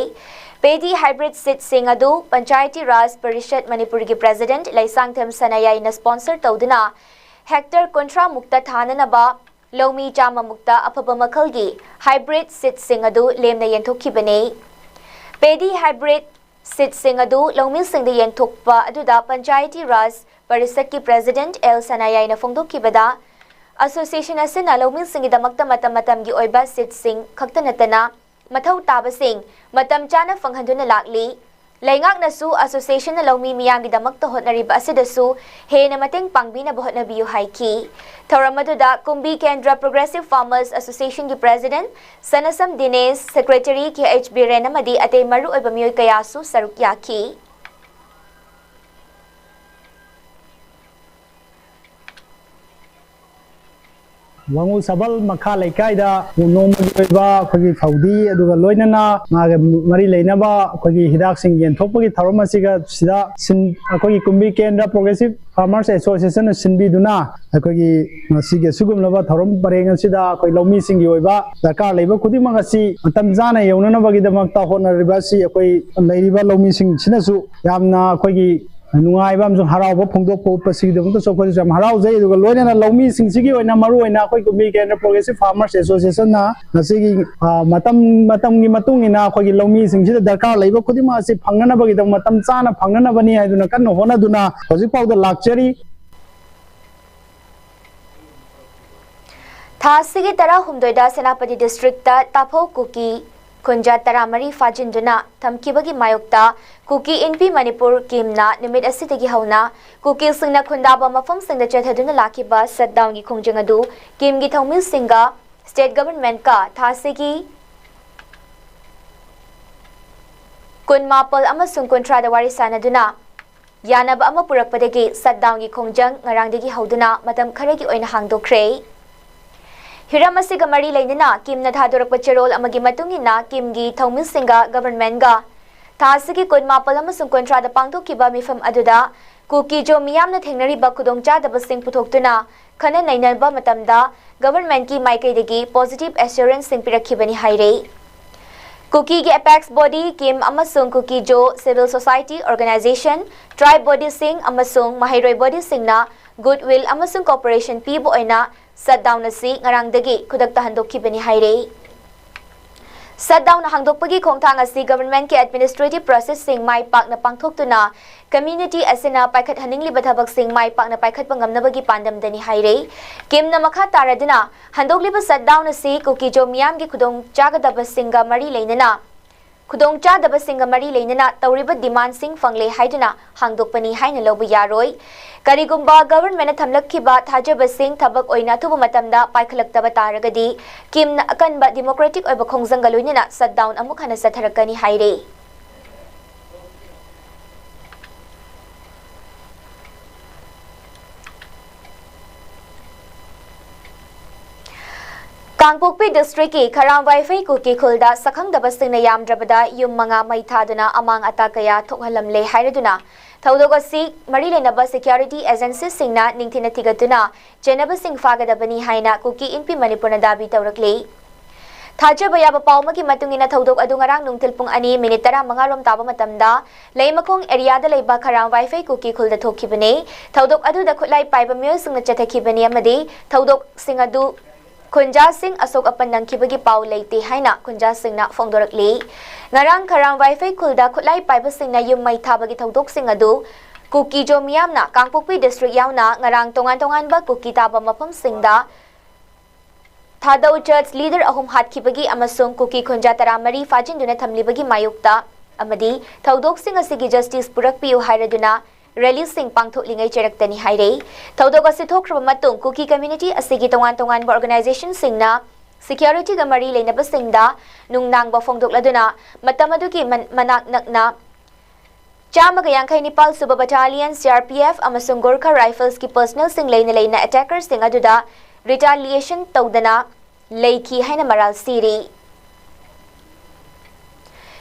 Paddy hybrid seedꯁꯤꯡ ꯑꯗꯨ ꯄꯟꯆꯥꯌꯇꯤ ꯔꯥꯖ ꯄꯔꯤꯁꯠ ꯃꯅꯤꯄꯨꯔꯒꯤ president ꯂꯩꯁꯥꯡꯊꯦꯝ ꯁꯅꯥꯌꯥꯏꯅ sponsor ꯇꯧꯗꯨꯅ hectare ꯀꯨꯟꯊ꯭ꯔꯥ ꯃꯨꯛꯇ ꯊꯥꯅꯅꯕ ꯂꯧꯃꯤ ꯆꯥꯝꯃ ꯃꯨꯛꯇ ꯑꯐꯕ ꯃꯈꯜꯒꯤ hybrid seedꯁꯤꯡ ꯑꯗꯨ ꯂꯦꯝꯅ ꯌꯦꯟꯊꯣꯛꯈꯤꯕꯅꯤ꯫ Paddy hybrid seedꯁꯤꯡ ꯑꯗꯨ ꯂꯧꯃꯤꯁꯤꯡꯗ ꯌꯦꯟꯊꯣꯛꯄ ꯑꯗꯨꯗ ꯄꯟꯆꯥꯌꯇꯤ ꯔꯥꯖ ꯄꯔꯤꯁꯠꯀꯤ president ꯑꯦꯜ ꯁꯅꯥꯌꯥꯏꯅ ꯐꯣꯡꯗꯣꯛꯈꯤꯕꯗ, association ꯑꯁꯤꯅ ꯂꯧꯃꯤꯁꯤꯡꯒꯤꯗꯃꯛꯇ ꯃꯇꯝ ꯃꯇꯝꯒꯤ ꯑꯣꯏꯕ seedꯁꯤꯡ ꯈꯛꯇ ꯅꯠꯇꯅ ꯃꯊꯧ ꯇꯥꯕꯁꯤꯡ ꯃꯇꯝ ꯆꯥꯅ ꯐꯪꯍꯟꯗꯨꯅ ꯂꯥꯛꯂꯤ꯫ ꯂꯩꯉꯥꯛꯅꯁꯨ associationꯅ ꯂꯧꯃꯤ ꯃꯤꯌꯥꯝꯒꯤꯗꯃꯛꯇ ꯍꯣꯠꯅꯔꯤꯕ ꯑꯁꯤꯗꯁꯨ ꯍꯦꯟꯅ ꯃꯇꯦꯡ ꯄꯥꯡꯕꯤꯅꯕ ꯍꯣꯠꯅꯕꯤꯌꯨ ꯍꯥꯏꯈꯤ꯫ ꯊꯧꯔꯝ ꯑꯗꯨꯗ ꯀꯨꯝꯕꯤ ꯀꯦꯟꯗ꯭ꯔ Progressive Farmers Associationꯒꯤ president ꯁꯅꯁꯝ ꯗꯤꯅꯦꯁ, secretary ꯀꯦ ꯑꯩꯆ ꯕꯤꯔꯦꯟ ꯑꯃꯗꯤ ꯑꯇꯩ ꯃꯔꯨꯑꯣꯏꯕ ꯃꯤꯑꯣꯏ ꯀꯌꯥꯁꯨ ꯁꯔꯨꯛ ꯌꯥꯈꯤ꯫ ꯋꯥꯉꯨ ꯁꯕꯜ ꯃꯈꯥ ꯂꯩꯀꯥꯏꯗ ꯅꯣꯡꯃꯒꯤ ꯑꯣꯏꯕ ꯑꯩꯈꯣꯏꯒꯤ ꯐꯧꯗꯤ, ꯑꯗꯨꯒ ꯂꯣꯏꯅꯅ ꯃꯥꯒ ꯃꯔꯤ ꯂꯩꯅꯕ ꯑꯩꯈꯣꯏꯒꯤ ꯍꯤꯗꯥꯛꯁꯤꯡ ꯌꯦꯟꯊꯣꯛꯄꯒꯤ ꯊꯧꯔꯝ ꯑꯁꯤꯒ ꯁꯤꯗ ꯁꯤꯟ-, ꯑꯩꯈꯣꯏꯒꯤ ꯀꯨꯝꯕꯤ ꯀꯦꯟꯗ꯭ꯔ Progressive Farmers Associationꯅ ꯁꯤꯟꯕꯤꯗꯨꯅ ꯑꯩꯈꯣꯏꯒꯤ ꯃꯁꯤꯒꯤ ꯑꯁꯤꯒꯨꯝꯂꯕ ꯊꯧꯔꯝ ꯄꯔꯦꯡ ꯑꯁꯤꯗ ꯑꯩꯈꯣꯏ ꯂꯧꯃꯤꯁꯤꯡꯒꯤ ꯑꯣꯏꯕ ꯗꯔꯀꯥꯔ ꯂꯩꯕ ꯈꯨꯗꯤꯡꯃꯛ ꯑꯁꯤ ꯃꯇꯝ ꯆꯥꯅ ꯌꯧꯅꯅꯕꯒꯤꯗꯃꯛꯇ ꯍꯣꯠꯅꯔꯤꯕ ꯑꯁꯤ ꯑꯩꯈꯣꯏ ꯂꯩꯔꯤꯕ ꯂꯧꯃꯤꯁꯤꯡꯁꯤꯅꯁꯨ ꯌꯥꯝꯅ ꯑꯩꯈꯣꯏꯒꯤ ꯅꯨꯡꯉꯥꯏꯕ ꯑꯃꯁꯨꯡ ꯍꯔꯥꯎꯕ ꯐꯣꯡꯗꯣꯛꯄ ꯎꯠꯄꯁꯤꯒꯤꯗꯃꯛꯇꯁꯨ ꯑꯩꯈꯣꯏꯁꯨ ꯌꯥꯝ ꯍꯔꯥꯎꯖꯩ꯫ ꯑꯗꯨꯒ ꯂꯣꯏꯅꯅ ꯂꯧꯃꯤꯁꯤꯡꯁꯤꯒꯤ ꯑꯣꯏꯅ ꯃꯔꯨꯑꯣꯏꯅ ꯑꯩꯈꯣꯏ ꯀꯨꯝꯕꯤ ꯀꯦꯟꯗ꯭ꯔ Progressive Farmers Associationꯅ ꯉꯁꯤꯒꯤ, ꯑ, ꯃꯇꯝ, ꯃꯇꯝꯒꯤ ꯃꯇꯨꯡ ꯏꯟꯅ ꯑꯩꯈꯣꯏꯒꯤ ꯂꯧꯃꯤꯁꯤꯡꯁꯤꯗ ꯗꯔꯀꯥꯔ ꯂꯩꯕ ꯈꯨꯗꯤꯡꯃꯛ ꯑꯁꯤ ꯐꯪꯅꯅꯕꯒꯤꯗꯃꯛ ꯃꯇꯝ ꯆꯥꯅ ꯐꯪꯅꯅꯕꯅꯤ ꯍꯥꯏꯗꯨꯅ ꯀꯟꯅ ꯍꯣꯠꯅꯗꯨꯅ ꯍꯧꯖꯤꯛ ꯐꯥꯎꯗ ꯂꯥꯛꯆꯔꯤ꯫ ꯊꯥ ꯑꯁꯤꯒꯤ ꯇꯔꯥꯍꯨꯝꯗꯣꯏꯗ ꯁꯦꯅꯥꯄꯇꯤ districtꯇ ꯇꯥꯐꯧ ꯀꯨꯀꯤ ꯈꯨꯟꯖꯥ ꯇꯔꯥꯃꯔꯤ ꯐꯥꯖꯤꯟꯗꯨꯅ ꯊꯝꯈꯤꯕꯒꯤ ꯃꯥꯌꯣꯛꯇ ꯀꯨꯀꯤ ꯏꯟꯄꯤ ꯃꯅꯤꯄꯨꯔ ꯀꯤꯝꯅ ꯅꯨꯃꯤꯠ ꯑꯁꯤꯗꯒꯤ ꯍꯧꯅ ꯀꯨꯀꯤꯁꯤꯡꯅ ꯈꯨꯟꯗꯥꯕ ꯃꯐꯝꯁꯤꯡꯗ ꯆꯠꯊꯗꯨꯅ ꯂꯥꯛꯈꯤꯕ shutdownꯒꯤ ꯈꯣꯡꯖꯪ ꯑꯗꯨ ꯀꯤꯝꯒꯤ ꯊꯧꯃꯤꯁꯤꯡꯒ state governmentꯀ ꯊꯥ ꯑꯁꯤꯒꯤ ꯀꯨꯟꯃꯥꯄꯜ ꯑꯃꯁꯨꯡ ꯀꯨꯟꯊ꯭ꯔꯥꯗ ꯋꯥꯔꯤ ꯁꯥꯅꯗꯨꯅ ꯌꯥꯅꯕ ꯑꯃ ꯄꯨꯔꯛꯄꯗꯒꯤ shutdownꯒꯤ ꯈꯣꯡꯖꯪ ꯉꯔꯥꯡꯗꯒꯤ ꯍꯧꯗꯨꯅ ꯃꯇꯝ ꯈꯔꯒꯤ ꯑꯣꯏꯅ ꯍꯥꯡꯗꯣꯛꯈ꯭ꯔꯦ꯫ ꯍꯤꯔꯝ ꯑꯁꯤꯒ ꯃꯔꯤ ꯂꯩꯅꯅ ꯀꯤꯝꯅ ꯊꯥꯗꯣꯔꯛꯄ ꯆꯦꯔꯣꯜ ꯑꯃꯒꯤ ꯃꯇꯨꯡ ꯏꯟꯅ ꯀꯤꯝꯒꯤ ꯊꯧꯃꯤꯁꯤꯡꯒ governmentꯒ ꯊꯥ ꯑꯁꯤꯒꯤ ꯀꯨꯟꯃꯥꯄꯜ ꯑꯃꯁꯨꯡ ꯀꯨꯟꯊ꯭ꯔꯥꯗ ꯄꯥꯡꯊꯣꯛꯈꯤꯕ ꯃꯤꯐꯝ ꯑꯗꯨꯗ ꯀꯨꯀꯤꯖꯣ ꯃꯤꯌꯥꯝꯅ ꯊꯦꯡꯅꯔꯤꯕ ꯈꯨꯗꯣꯡꯆꯥꯗꯕꯁꯤꯡ ꯄꯨꯊꯣꯛꯇꯨꯅ ꯈꯟꯅ ꯅꯩꯅꯕ ꯃꯇꯝꯗ governmentꯀꯤ ꯃꯥꯏꯀꯩꯗꯒꯤ positive assuranceꯁꯤꯡ ꯄꯤꯔꯛꯈꯤꯕꯅꯤ ꯍꯥꯏꯔꯤ꯫ ꯀꯨꯀꯤꯒꯤ apex body ꯀꯤꯝ ꯑꯃꯁꯨꯡ ꯀꯨꯀꯤꯖꯣ civil society organization, tribe bodyꯁꯤꯡ ꯑꯃꯁꯨꯡ ꯃꯍꯩꯔꯣꯏ bodyꯁꯤꯡꯅ goodwill ꯑꯃꯁꯨꯡ cooperation ꯄꯤꯕ ꯑꯣꯏꯅ shutdown ꯑꯁꯤ ꯉꯔꯥꯡꯗꯒꯤ ꯈꯨꯗꯛꯇ ꯍꯟꯗꯣꯛꯈꯤꯕꯅꯤ ꯍꯥꯏꯔꯤ꯫ Shutdown ꯍꯥꯡꯗꯣꯛꯄꯒꯤ ꯈꯣꯡꯊꯥꯡ ꯑꯁꯤ government ꯀꯤ administrative process ꯁꯤꯡ ꯃꯥꯏ ꯄꯥꯛꯅ ꯄꯥꯡꯊꯣꯛꯇꯨꯅ community ꯑꯁꯤꯅ ꯄꯥꯏꯈꯠꯍꯟꯅꯤꯡꯂꯤꯕ ꯊꯕꯛꯁꯤꯡ ꯃꯥꯏ ꯄꯥꯛꯅ ꯄꯥꯏꯈꯠꯄ ꯉꯝꯅꯕꯒꯤ ꯄꯥꯟꯗꯝꯗꯅꯤ ꯍꯥꯏꯔꯦ꯫ ꯀꯤꯝꯅ ꯃꯈꯥ ꯇꯥꯔꯗꯨꯅ, ꯍꯟꯗꯣꯛꯂꯤꯕ shutdown ꯑꯁꯤ ꯀꯨꯀꯤꯖꯣ ꯃꯤꯌꯥꯝꯒꯤ ꯈꯨꯗꯣꯡꯆꯥꯒꯗꯕꯁꯤꯡꯒ ꯃꯔꯤ ꯂꯩꯅꯅ, ꯈꯨꯗꯣꯡꯆꯥꯗꯕꯁꯤꯡꯒ ꯃꯔꯤ ꯂꯩꯅꯅ ꯇꯧꯔꯤꯕ demand ꯁꯤꯡ ꯐꯪꯂꯦ ꯍꯥꯏꯗꯨꯅ ꯍꯥꯡꯗꯣꯛꯄꯅꯤ ꯍꯥꯏꯅ ꯂꯧꯕ ꯌꯥꯔꯣꯏ꯫ ꯀꯔꯤꯒꯨꯝꯕ government ꯅ ꯊꯝꯂꯛꯈꯤꯕ ꯊꯥꯖꯕꯁꯤꯡ ꯊꯕꯛ ꯑꯣꯏꯅ ꯑꯊꯨꯕ ꯃꯇꯝꯗ ꯄꯥꯏꯈꯠꯂꯛꯇꯕ ꯇꯥꯔꯒꯗꯤ, ꯀꯤꯝꯅ ꯑꯀꯟꯕ democratic ꯑꯣꯏꯕ ꯈꯣꯡꯖꯪꯒ ꯂꯣꯏꯅꯅ shutdown ꯑꯃꯨꯛ ꯍꯟꯅ ꯆꯠꯊꯔꯛꯀꯅꯤ ꯍꯥꯏꯔꯤ꯫ ꯀꯥꯡꯄꯣꯛꯄꯤ district ꯀꯤ ꯈꯔꯥꯝ ꯋꯥꯏꯐꯩ ꯀꯨꯀꯤ ꯈꯨꯜꯗ ꯁꯛꯈꯪꯗꯕꯁꯤꯡꯅ ꯌꯥꯝꯗ꯭ꯔꯕꯗ ꯌꯨꯝ ꯃꯉꯥ ꯃꯩ ꯊꯥꯗꯨꯅ ꯑꯃꯥꯡ ꯑꯇꯥ ꯀꯌꯥ ꯊꯣꯛꯍꯜꯂꯝꯂꯦ ꯍꯥꯏꯔꯗꯨꯅ, ꯊꯧꯗꯣꯛ ꯑꯁꯤ ꯃꯔꯤ ꯂꯩꯅꯕ security agency ꯁꯤꯡꯅ ꯅꯤꯡꯊꯤꯅ ꯊꯤꯒꯠꯇꯨꯅ ꯆꯦꯟꯅꯕꯁꯤꯡ ꯐꯥꯒꯗꯕꯅꯤ ꯍꯥꯏꯅ ꯀꯨꯀꯤ ꯏꯟꯄꯤ ꯃꯅꯤꯄꯨꯔꯅ ꯗꯥꯕꯤ ꯇꯧꯔꯛꯂꯤ꯫ ꯊꯥꯖꯕ ꯌꯥꯕ ꯄꯥꯎ ꯑꯃꯒꯤ ꯃꯇꯨꯡ ꯏꯟꯅ, ꯊꯧꯗꯣꯛ ꯑꯗꯨ ꯉꯔꯥꯡ ꯅꯨꯡꯊꯤꯜ ꯄꯨꯡ ꯑꯅꯤ minute ꯇꯔꯥꯃꯉꯥ ꯔꯣꯝ ꯇꯥꯕ ꯃꯇꯝꯗ ꯂꯩꯃꯈꯣꯡ area ꯗ ꯂꯩꯕ ꯈꯔꯥꯝ ꯋꯥꯏꯐꯩ ꯀꯨꯀꯤ ꯈꯨꯜꯗ ꯊꯣꯛꯈꯤꯕꯅꯤ꯫ ꯊꯧꯗꯣꯛ ꯑꯗꯨꯗ ꯈꯨꯠꯂꯥꯏ ꯄꯥꯏꯕ ꯃꯤꯑꯣꯏꯁꯤꯡꯅ ꯆꯠꯊꯈꯤꯕꯅꯤ ꯑꯃꯗꯤ ꯊꯧꯗꯣꯛꯁꯤꯡ ꯑꯗꯨ ꯈꯨꯟꯖꯥꯁꯤꯡ ꯑꯁꯣꯛ ꯑꯄꯟ ꯅꯪꯈꯤꯕꯒꯤ ꯄꯥꯎ ꯂꯩꯇꯦ ꯍꯥꯏꯅ ꯈꯨꯟꯖꯥꯁꯤꯡꯅ ꯐꯣꯡꯗꯣꯔꯛꯂꯤ꯫ ꯉꯔꯥꯡ ꯈꯔꯥꯝ ꯋꯥꯏꯐꯩ ꯈꯨꯜꯗ ꯈꯨꯠꯂꯥꯏ ꯄꯥꯏꯕꯁꯤꯡꯅ ꯌꯨꯝ ꯃꯩ ꯊꯥꯕꯒꯤ ꯊꯧꯗꯣꯛꯁꯤꯡ ꯑꯗꯨ ꯀꯨꯀꯤꯖꯣ ꯃꯤꯌꯥꯝꯅ ꯀꯥꯡꯄꯣꯛꯄꯤ district ꯌꯥꯎꯅ ꯉꯔꯥꯡ ꯇꯣꯉꯥꯟ ꯇꯣꯉꯥꯟꯕ ꯀꯨꯀꯤ ꯇꯥꯕ ꯃꯐꯝꯁꯤꯡꯗ ꯊꯥꯗꯧ church leader ꯑꯍꯨꯝ ꯍꯥꯠꯈꯤꯕꯒꯤ ꯑꯃꯁꯨꯡ ꯀꯨꯀꯤ ꯈꯨꯟꯖꯥ ꯇꯔꯥꯃꯔꯤ ꯐꯥꯖꯤꯟꯗꯨꯅ ꯊꯝꯂꯤꯕꯒꯤ ꯃꯥꯌꯣꯛꯇ ꯑꯃꯗꯤ ꯊꯧꯗꯣꯛꯁꯤꯡ ꯑꯁꯤꯒꯤ justice ꯄꯨꯔꯛꯄꯤꯌꯨ ꯍꯥꯏꯔꯗꯨꯅ rally ꯁꯤꯡ ꯄꯥꯡꯊꯣꯛꯂꯤꯉꯩ ꯆꯩꯔꯛꯇꯅꯤ ꯍꯥꯏꯔꯦ꯫ ꯊꯧꯗꯣꯛ ꯑꯁꯤ ꯊꯣꯛꯈ꯭ꯔꯕ ꯃꯇꯨꯡ ꯀꯨꯀꯤ community ꯑꯁꯤꯒꯤ ꯇꯣꯉꯥꯟ ꯇꯣꯉꯥꯟꯕ organization ꯁꯤꯡꯅ security ꯒ ꯃꯔꯤ ꯂꯩꯅꯕꯁꯤꯡꯗ ꯅꯨꯡꯅꯥꯡꯕ ꯐꯣꯡꯗꯣꯛꯂꯗꯨꯅ ꯃꯇꯝ ꯑꯗꯨꯒꯤ ꯃꯟ-, ꯃꯅꯥꯛ ꯅꯛꯅ ꯆꯥꯝꯃꯒ ꯌꯥꯡꯈꯩ ꯅꯤꯄꯥꯜ ꯁꯨꯕ battalion, C R P F ꯑꯃꯁꯨꯡ Gorkha Rifles ꯀꯤ personnel ꯁꯤꯡ ꯂꯩꯅ ꯂꯩꯅ attacker ꯁꯤꯡ ꯑꯗꯨꯗ retaliation ꯇꯧꯗꯅ ꯂꯩꯈꯤ ꯍꯥꯏꯅ ꯃꯔꯥꯜ ꯁꯤꯔꯤ꯫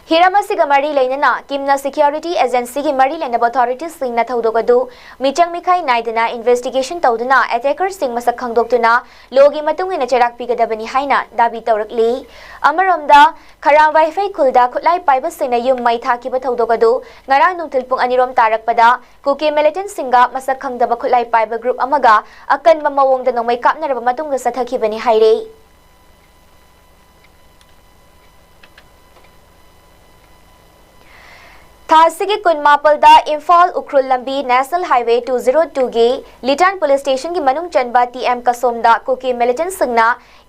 ꯍꯤꯔꯝ ꯑꯁꯤꯒ ꯃꯔꯤ ꯂꯩꯅꯅ ꯀꯤꯝꯅ security agency ꯒꯤ ꯃꯔꯤ ꯂꯩꯅꯕ authority ꯁꯤꯡꯅ ꯊꯧꯗꯣꯛ ꯑꯗꯨ ꯃꯤꯆꯪ ꯃꯤꯈꯥꯏ ꯅꯥꯏꯗꯅ investigation ꯇꯧꯗꯨꯅ attacker ꯁꯤꯡ ꯃꯁꯛ ꯈꯪꯗꯣꯛꯇꯨꯅ law ꯒꯤ ꯃꯇꯨꯡ ꯏꯟꯅ ꯆꯩꯔꯥꯛ ꯄꯤꯒꯗꯕꯅꯤ ꯍꯥꯏꯅ ꯗꯥꯕꯤ ꯇꯧꯔꯛꯂꯤ꯫ ꯑꯃꯔꯣꯝꯗ, ꯈꯔꯥꯝ ꯋꯥꯏꯐꯩ ꯈꯨꯜꯗ ꯈꯨꯠꯂꯥꯏ ꯄꯥꯏꯕꯁꯤꯡꯅ ꯌꯨꯝ ꯃꯩ ꯊꯥꯈꯤꯕ ꯊꯧꯗꯣꯛ ꯑꯗꯨ ꯉꯔꯥꯡ ꯅꯨꯡꯊꯤꯜ ꯄꯨꯡ ꯑꯅꯤ ꯔꯣꯝ ꯇꯥꯔꯛꯄꯗ ꯀꯨꯀꯤ militant ꯁꯤꯡꯒ ꯃꯁꯛ ꯈꯪꯗꯕ ꯈꯨꯠꯂꯥꯏ ꯄꯥꯏꯕ group ꯑꯃꯒ ꯑꯀꯟꯕ ꯃꯑꯣꯡꯗ ꯅꯣꯡꯃꯩ ꯀꯥꯞꯅꯔꯕ ꯃꯇꯨꯡꯗ ꯆꯠꯊꯈꯤꯕꯅꯤ ꯍꯥꯏꯔꯤ꯫ ꯊꯥ ꯑꯁꯤꯒꯤ ꯀꯨꯟꯃꯥꯄꯜꯗ ꯏꯝꯐꯥꯜ ꯎꯈ꯭ꯔꯨꯜ ꯂꯝꯕꯤ National Highway two zero two ꯒꯤ ꯂꯤꯇꯥꯟ Police Station ꯒꯤ ꯃꯅꯨꯡ ꯆꯟꯕ T M ꯀꯁꯣꯝꯗ ꯀꯨꯀꯤ militant ꯁꯤꯡꯅ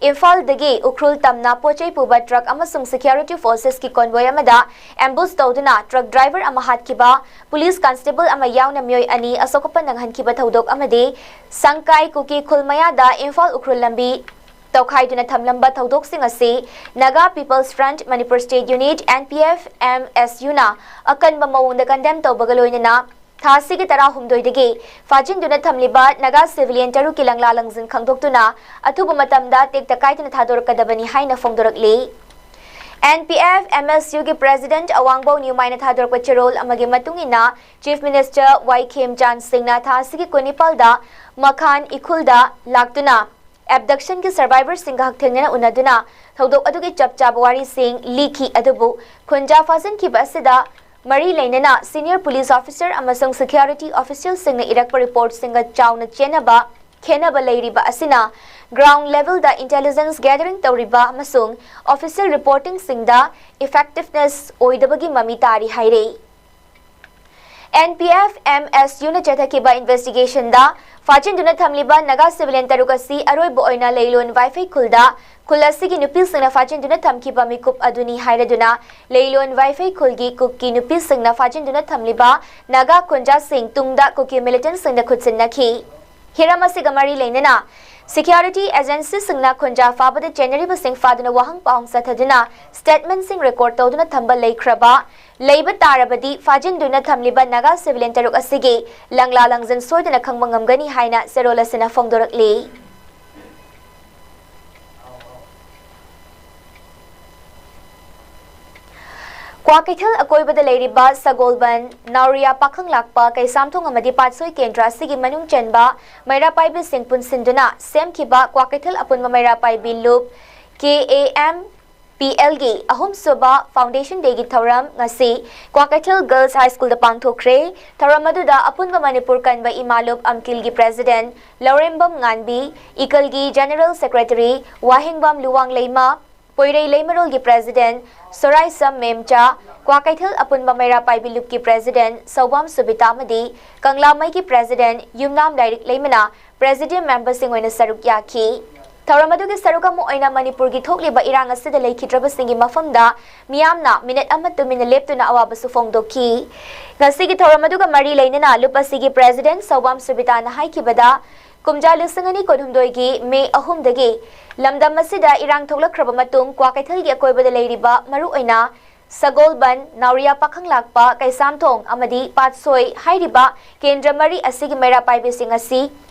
ꯏꯝꯐꯥꯜꯗꯒꯤ ꯎꯈ꯭ꯔꯨꯜ ꯇꯝꯅ ꯄꯣꯠ ꯆꯩ ꯄꯨꯕ truck ꯑꯃꯁꯨꯡ security forces ꯀꯤ convoy ꯑꯃꯗ ambush ꯇꯧꯗꯨꯅ truck driver ꯑꯃ ꯍꯥꯠꯈꯤꯕ, police constable ꯑꯃ ꯌꯥꯎꯅ ꯃꯤꯑꯣꯏ ꯑꯅꯤ ꯑꯁꯣꯛ ꯑꯄꯟ ꯅꯪꯍꯟꯈꯤꯕ ꯊꯧꯗꯣꯛ ꯑꯃꯗꯤ ꯁꯪꯀꯥꯏ ꯀꯨꯀꯤ ꯈꯨꯜ ꯃꯌꯥꯗ ꯏꯝꯐꯥꯜ ꯎꯈ꯭ꯔꯨꯜ ꯂꯝꯕꯤ ꯇꯧꯈꯥꯏꯗꯨꯅ ꯊꯝꯂꯝꯕ ꯊꯧꯗꯣꯛꯁꯤꯡ ꯑꯁꯤ Naga People's Front, Manipur State Unit, N P F M S U ꯅ ꯑꯀꯟꯕ ꯃꯑꯣꯡꯗ condemn ꯇꯧꯕꯒ ꯂꯣꯏꯅꯅ ꯊꯥ ꯑꯁꯤꯒꯤ ꯇꯔꯥꯍꯨꯝꯗꯣꯏꯗꯒꯤ ꯐꯥꯖꯤꯟꯗꯨꯅ ꯊꯝꯂꯤꯕ ꯅꯥꯒꯥ civilian ꯇꯔꯨꯛꯀꯤ ꯂꯪꯂꯥ ꯂꯪꯖꯤꯟ ꯈꯪꯗꯣꯛꯇꯨꯅ ꯑꯊꯨꯕ ꯃꯇꯝꯗ ꯇꯦꯛꯇ ꯀꯥꯏꯗꯅ ꯊꯥꯗꯣꯔꯛꯀꯗꯕꯅꯤ ꯍꯥꯏꯅ ꯐꯣꯡꯗꯣꯔꯛꯂꯤ꯫ N P F M S U ꯒꯤ President ꯑꯋꯥꯡꯕꯧ ꯅ꯭ꯌꯨꯃꯥꯏꯅ ꯊꯥꯗꯣꯔꯛꯄ ꯆꯦꯔꯣꯜ ꯑꯃꯒꯤ ꯃꯇꯨꯡ ꯏꯟꯅ, Chief Minister ꯋꯥꯏ ꯈꯦꯝꯆꯥꯟ ꯁꯤꯡꯅ ꯊꯥ ꯑꯁꯤꯒꯤ ꯀꯨꯟꯅꯤꯄꯥꯜꯗ ꯃꯈꯥꯟ ꯏꯈꯨꯜꯗ ꯂꯥꯛꯇꯨꯅ abduction ꯒꯤ survivor ꯁꯤꯡꯒ ꯍꯛꯊꯦꯡꯅꯅ ꯎꯅꯗꯨꯅ ꯊꯧꯗꯣꯛ ꯑꯗꯨꯒꯤ ꯆꯞ ꯆꯥꯕ ꯋꯥꯔꯤꯁꯤꯡ ꯂꯤꯈꯤ꯫ ꯑꯗꯨꯕꯨ ꯈꯨꯟꯖꯥ ꯐꯥꯖꯤꯟꯈꯤꯕ ꯑꯁꯤꯗ ꯃꯔꯤ ꯂꯩꯅꯅ senior police officer ꯑꯃꯁꯨꯡ security official ꯁꯤꯡꯅ ꯏꯔꯛꯄ report ꯁꯤꯡꯒ ꯆꯥꯎꯅ ꯆꯦꯟꯅꯕ ꯈꯦꯟꯅꯕ ꯂꯩꯔꯤꯕ ꯑꯁꯤꯅ ground level ꯗ intelligence gathering ꯇꯧꯔꯤꯕ ꯑꯃꯁꯨꯡ official reporting ꯁꯤꯡꯗ effectiveness ꯑꯣꯏꯗꯕꯒꯤ ꯃꯃꯤ ꯇꯥꯔꯤ ꯍꯥꯏꯔꯤ꯫ N P F M S U ꯅ ꯆꯠꯊꯈꯤꯕ investigation ꯗ ꯐꯥꯖꯤꯟꯗꯨꯅ ꯊꯝꯂꯤꯕ ꯅꯥꯒꯥ civilian ꯇꯔꯨꯛ ꯑꯁꯤ ꯑꯔꯣꯏꯕ ꯑꯣꯏꯅ ꯂꯩꯂꯣꯟ ꯋꯥꯏꯐꯩ ꯈꯨꯜꯗ ꯈꯨꯜ ꯑꯁꯤꯒꯤ ꯅꯨꯄꯤꯁꯤꯡꯅ ꯐꯥꯖꯤꯟꯗꯨꯅ ꯊꯝꯈꯤꯕ ꯃꯤꯀꯨꯞ ꯑꯗꯨꯅꯤ ꯍꯥꯏꯔꯗꯨꯅ, ꯂꯩꯂꯣꯟ ꯋꯥꯏꯐꯩ ꯈꯨꯜꯒꯤ ꯀꯨꯛꯀꯤ ꯅꯨꯄꯤꯁꯤꯡꯅ ꯐꯥꯖꯤꯟꯗꯨꯅ ꯊꯝꯂꯤꯕ ꯅꯥꯒꯥ ꯈꯨꯟꯖꯥꯁꯤꯡ ꯇꯨꯡꯗ ꯀꯨꯀꯤ militant ꯁꯤꯡꯅ ꯈꯨꯠꯁꯤꯟꯅꯈꯤ꯫ ꯍꯤꯔꯝ ꯑꯁꯤꯒ ꯃꯔꯤ ꯂꯩꯅꯅ security agency ꯁꯤꯡꯅ ꯈꯨꯟꯖꯥ ꯐꯥꯕꯗ ꯆꯦꯟꯅꯔꯤꯕꯁꯤꯡ ꯐꯥꯗꯨꯅ ꯋꯥꯍꯪ ꯄꯥꯎꯍꯪ ꯆꯠꯊꯗꯨꯅ statement ꯁꯤꯡ record ꯇꯧꯗꯨꯅ ꯊꯝꯕ ꯂꯩꯈ꯭ꯔꯕ ꯂꯩꯕ ꯇꯥꯔꯕꯗꯤ, ꯐꯥꯖꯤꯟꯗꯨꯅ ꯊꯝꯂꯤꯕ ꯅꯥꯒꯥ civilian ꯇꯔꯨꯛ ꯑꯁꯤꯒꯤ ꯂꯪꯂꯥ ꯂꯪꯖꯟ ꯁꯣꯏꯗꯅ ꯈꯪꯕ ꯉꯝꯒꯅꯤ ꯍꯥꯏꯅ ꯆꯦꯔꯣꯜ ꯑꯁꯤꯅ ꯐꯣꯡꯗꯣꯔꯛꯂꯤ꯫ ꯀ꯭ꯋꯥꯀꯩꯊꯦꯜ ꯑꯀꯣꯏꯕꯗ ꯂꯩꯔꯤꯕ ꯁꯒꯣꯜꯕꯟ, ꯅꯥꯎꯔꯤꯌꯥ, ꯄꯥꯈꯪꯂꯥꯛꯄ, ꯀꯩꯁꯥꯝꯊꯣꯡ ꯑꯃꯗꯤ ꯄꯥꯠꯁꯣꯏ ꯀꯦꯟꯗ꯭ꯔ ꯑꯁꯤꯒꯤ ꯃꯅꯨꯡ ꯆꯟꯕ ꯃꯩꯔꯥ ꯄꯥꯏꯕꯤꯁꯤꯡ ꯄꯨꯟꯁꯤꯟꯗꯨꯅ ꯁꯦꯝꯈꯤꯕ ꯀ꯭ꯋꯥꯀꯩꯊꯦꯜ ꯑꯄꯨꯟꯕ ꯃꯩꯔꯥ ꯄꯥꯏꯕꯤ ꯂꯨꯞ, K A M P L ꯒꯤ ꯑꯍꯨꯝꯁꯨꯕ Foundation Day ꯒꯤ ꯊꯧꯔꯝ ꯉꯁꯤ ꯀ꯭ꯋꯥꯀꯩꯊꯦꯜ Girls High School ꯗ ꯄꯥꯡꯊꯣꯛꯈ꯭ꯔꯦ꯫ ꯊꯧꯔꯝ ꯑꯗꯨꯗ ꯑꯄꯨꯟꯕ ꯃꯅꯤꯄꯨꯔ ꯀꯟꯕ ꯏꯃꯥ ꯂꯨꯞ ꯑꯝꯀꯤꯜꯒꯤ President ꯂꯧꯔꯦꯝꯕꯝ ꯉꯥꯟꯕꯤ, ꯏꯀꯜꯒꯤ General Secretary ꯋꯥꯍꯦꯡꯕꯝ ꯂꯨꯋꯥꯡꯂꯩꯃ, ꯄꯣꯏꯔꯩ ꯂꯩꯃꯔꯣꯜꯒꯤ President ꯁꯣꯔꯥꯏꯁꯝ ꯃꯦꯝꯆꯥ, ꯀ꯭ꯋꯥꯀꯩꯊꯦꯜ ꯑꯄꯨꯟꯕ ꯃꯩꯔꯥ ꯄꯥꯏꯕꯤ ꯂꯨꯞꯀꯤ President ꯁꯧꯕꯥꯝ ꯁꯨꯕꯤꯇꯥ ꯑꯃꯗꯤ ꯀꯪꯂꯥꯃꯩꯒꯤ President ꯌꯨꯝꯅꯥꯝ ꯂꯥꯏꯔꯤꯛ ꯂꯩꯃꯅ Presidium memberꯁꯤꯡ ꯑꯣꯏꯅ ꯁꯔꯨꯛ ꯌꯥꯈꯤ꯫ ꯊꯧꯔꯝ ꯑꯗꯨꯒꯤ ꯁꯔꯨꯛ ꯑꯃ ꯑꯣꯏꯅ ꯃꯅꯤꯄꯨꯔꯒꯤ ꯊꯣꯛꯂꯤꯕ ꯏꯔꯥꯡ ꯑꯁꯤꯗ ꯂꯩꯈꯤꯗ꯭ꯔꯕꯁꯤꯡꯒꯤ ꯃꯐꯝꯗ ꯃꯤꯌꯥꯝꯅ ꯃꯤꯅꯠ ꯑꯃ ꯇꯨꯃꯤꯟꯅ ꯂꯦꯞꯇꯨꯅ ꯑꯋꯥꯕꯁꯨ ꯐꯣꯡꯗꯣꯛꯈꯤ꯫ ꯉꯁꯤꯒꯤ ꯊꯧꯔꯝ ꯑꯗꯨꯒ ꯃꯔꯤ ꯂꯩꯅꯅ ꯂꯨꯞ ꯑꯁꯤꯒꯤ President ꯁꯧꯕꯥꯝ ꯁꯨꯕꯤꯇꯥꯅ ꯍꯥꯏꯈꯤꯕꯗ, ꯀꯨꯝꯖꯥ ꯂꯤꯁꯤꯡ ꯑꯅꯤ ꯀꯨꯟꯍꯨꯝꯗꯣꯏꯒꯤ ꯃꯦ ꯑꯍꯨꯝꯗꯒꯤ ꯂꯝꯗꯝ ꯑꯁꯤꯗ ꯏꯔꯥꯡ ꯊꯣꯛꯂꯛꯈ꯭ꯔꯕ ꯃꯇꯨꯡ ꯀ꯭ꯋꯥꯀꯩꯊꯦꯜꯒꯤ ꯑꯀꯣꯏꯕꯗ ꯂꯩꯔꯤꯕ ꯃꯔꯨꯑꯣꯏꯅ ꯁꯒꯣꯜꯕꯟ, ꯅꯥꯎꯔꯤꯌꯥ ꯄꯥꯈꯪꯂꯥꯛꯄ, ꯀꯩꯁꯥꯝꯊꯣꯡ ꯑꯃꯗꯤ ꯄꯥꯠꯁꯣꯏ ꯍꯥꯏꯔꯤꯕ ꯀꯦꯟꯗ꯭ꯔ ꯃꯔꯤ ꯑꯁꯤꯒꯤ ꯃꯩꯔꯥ ꯄꯥꯏꯕꯤꯁꯤꯡ ꯑꯁꯤ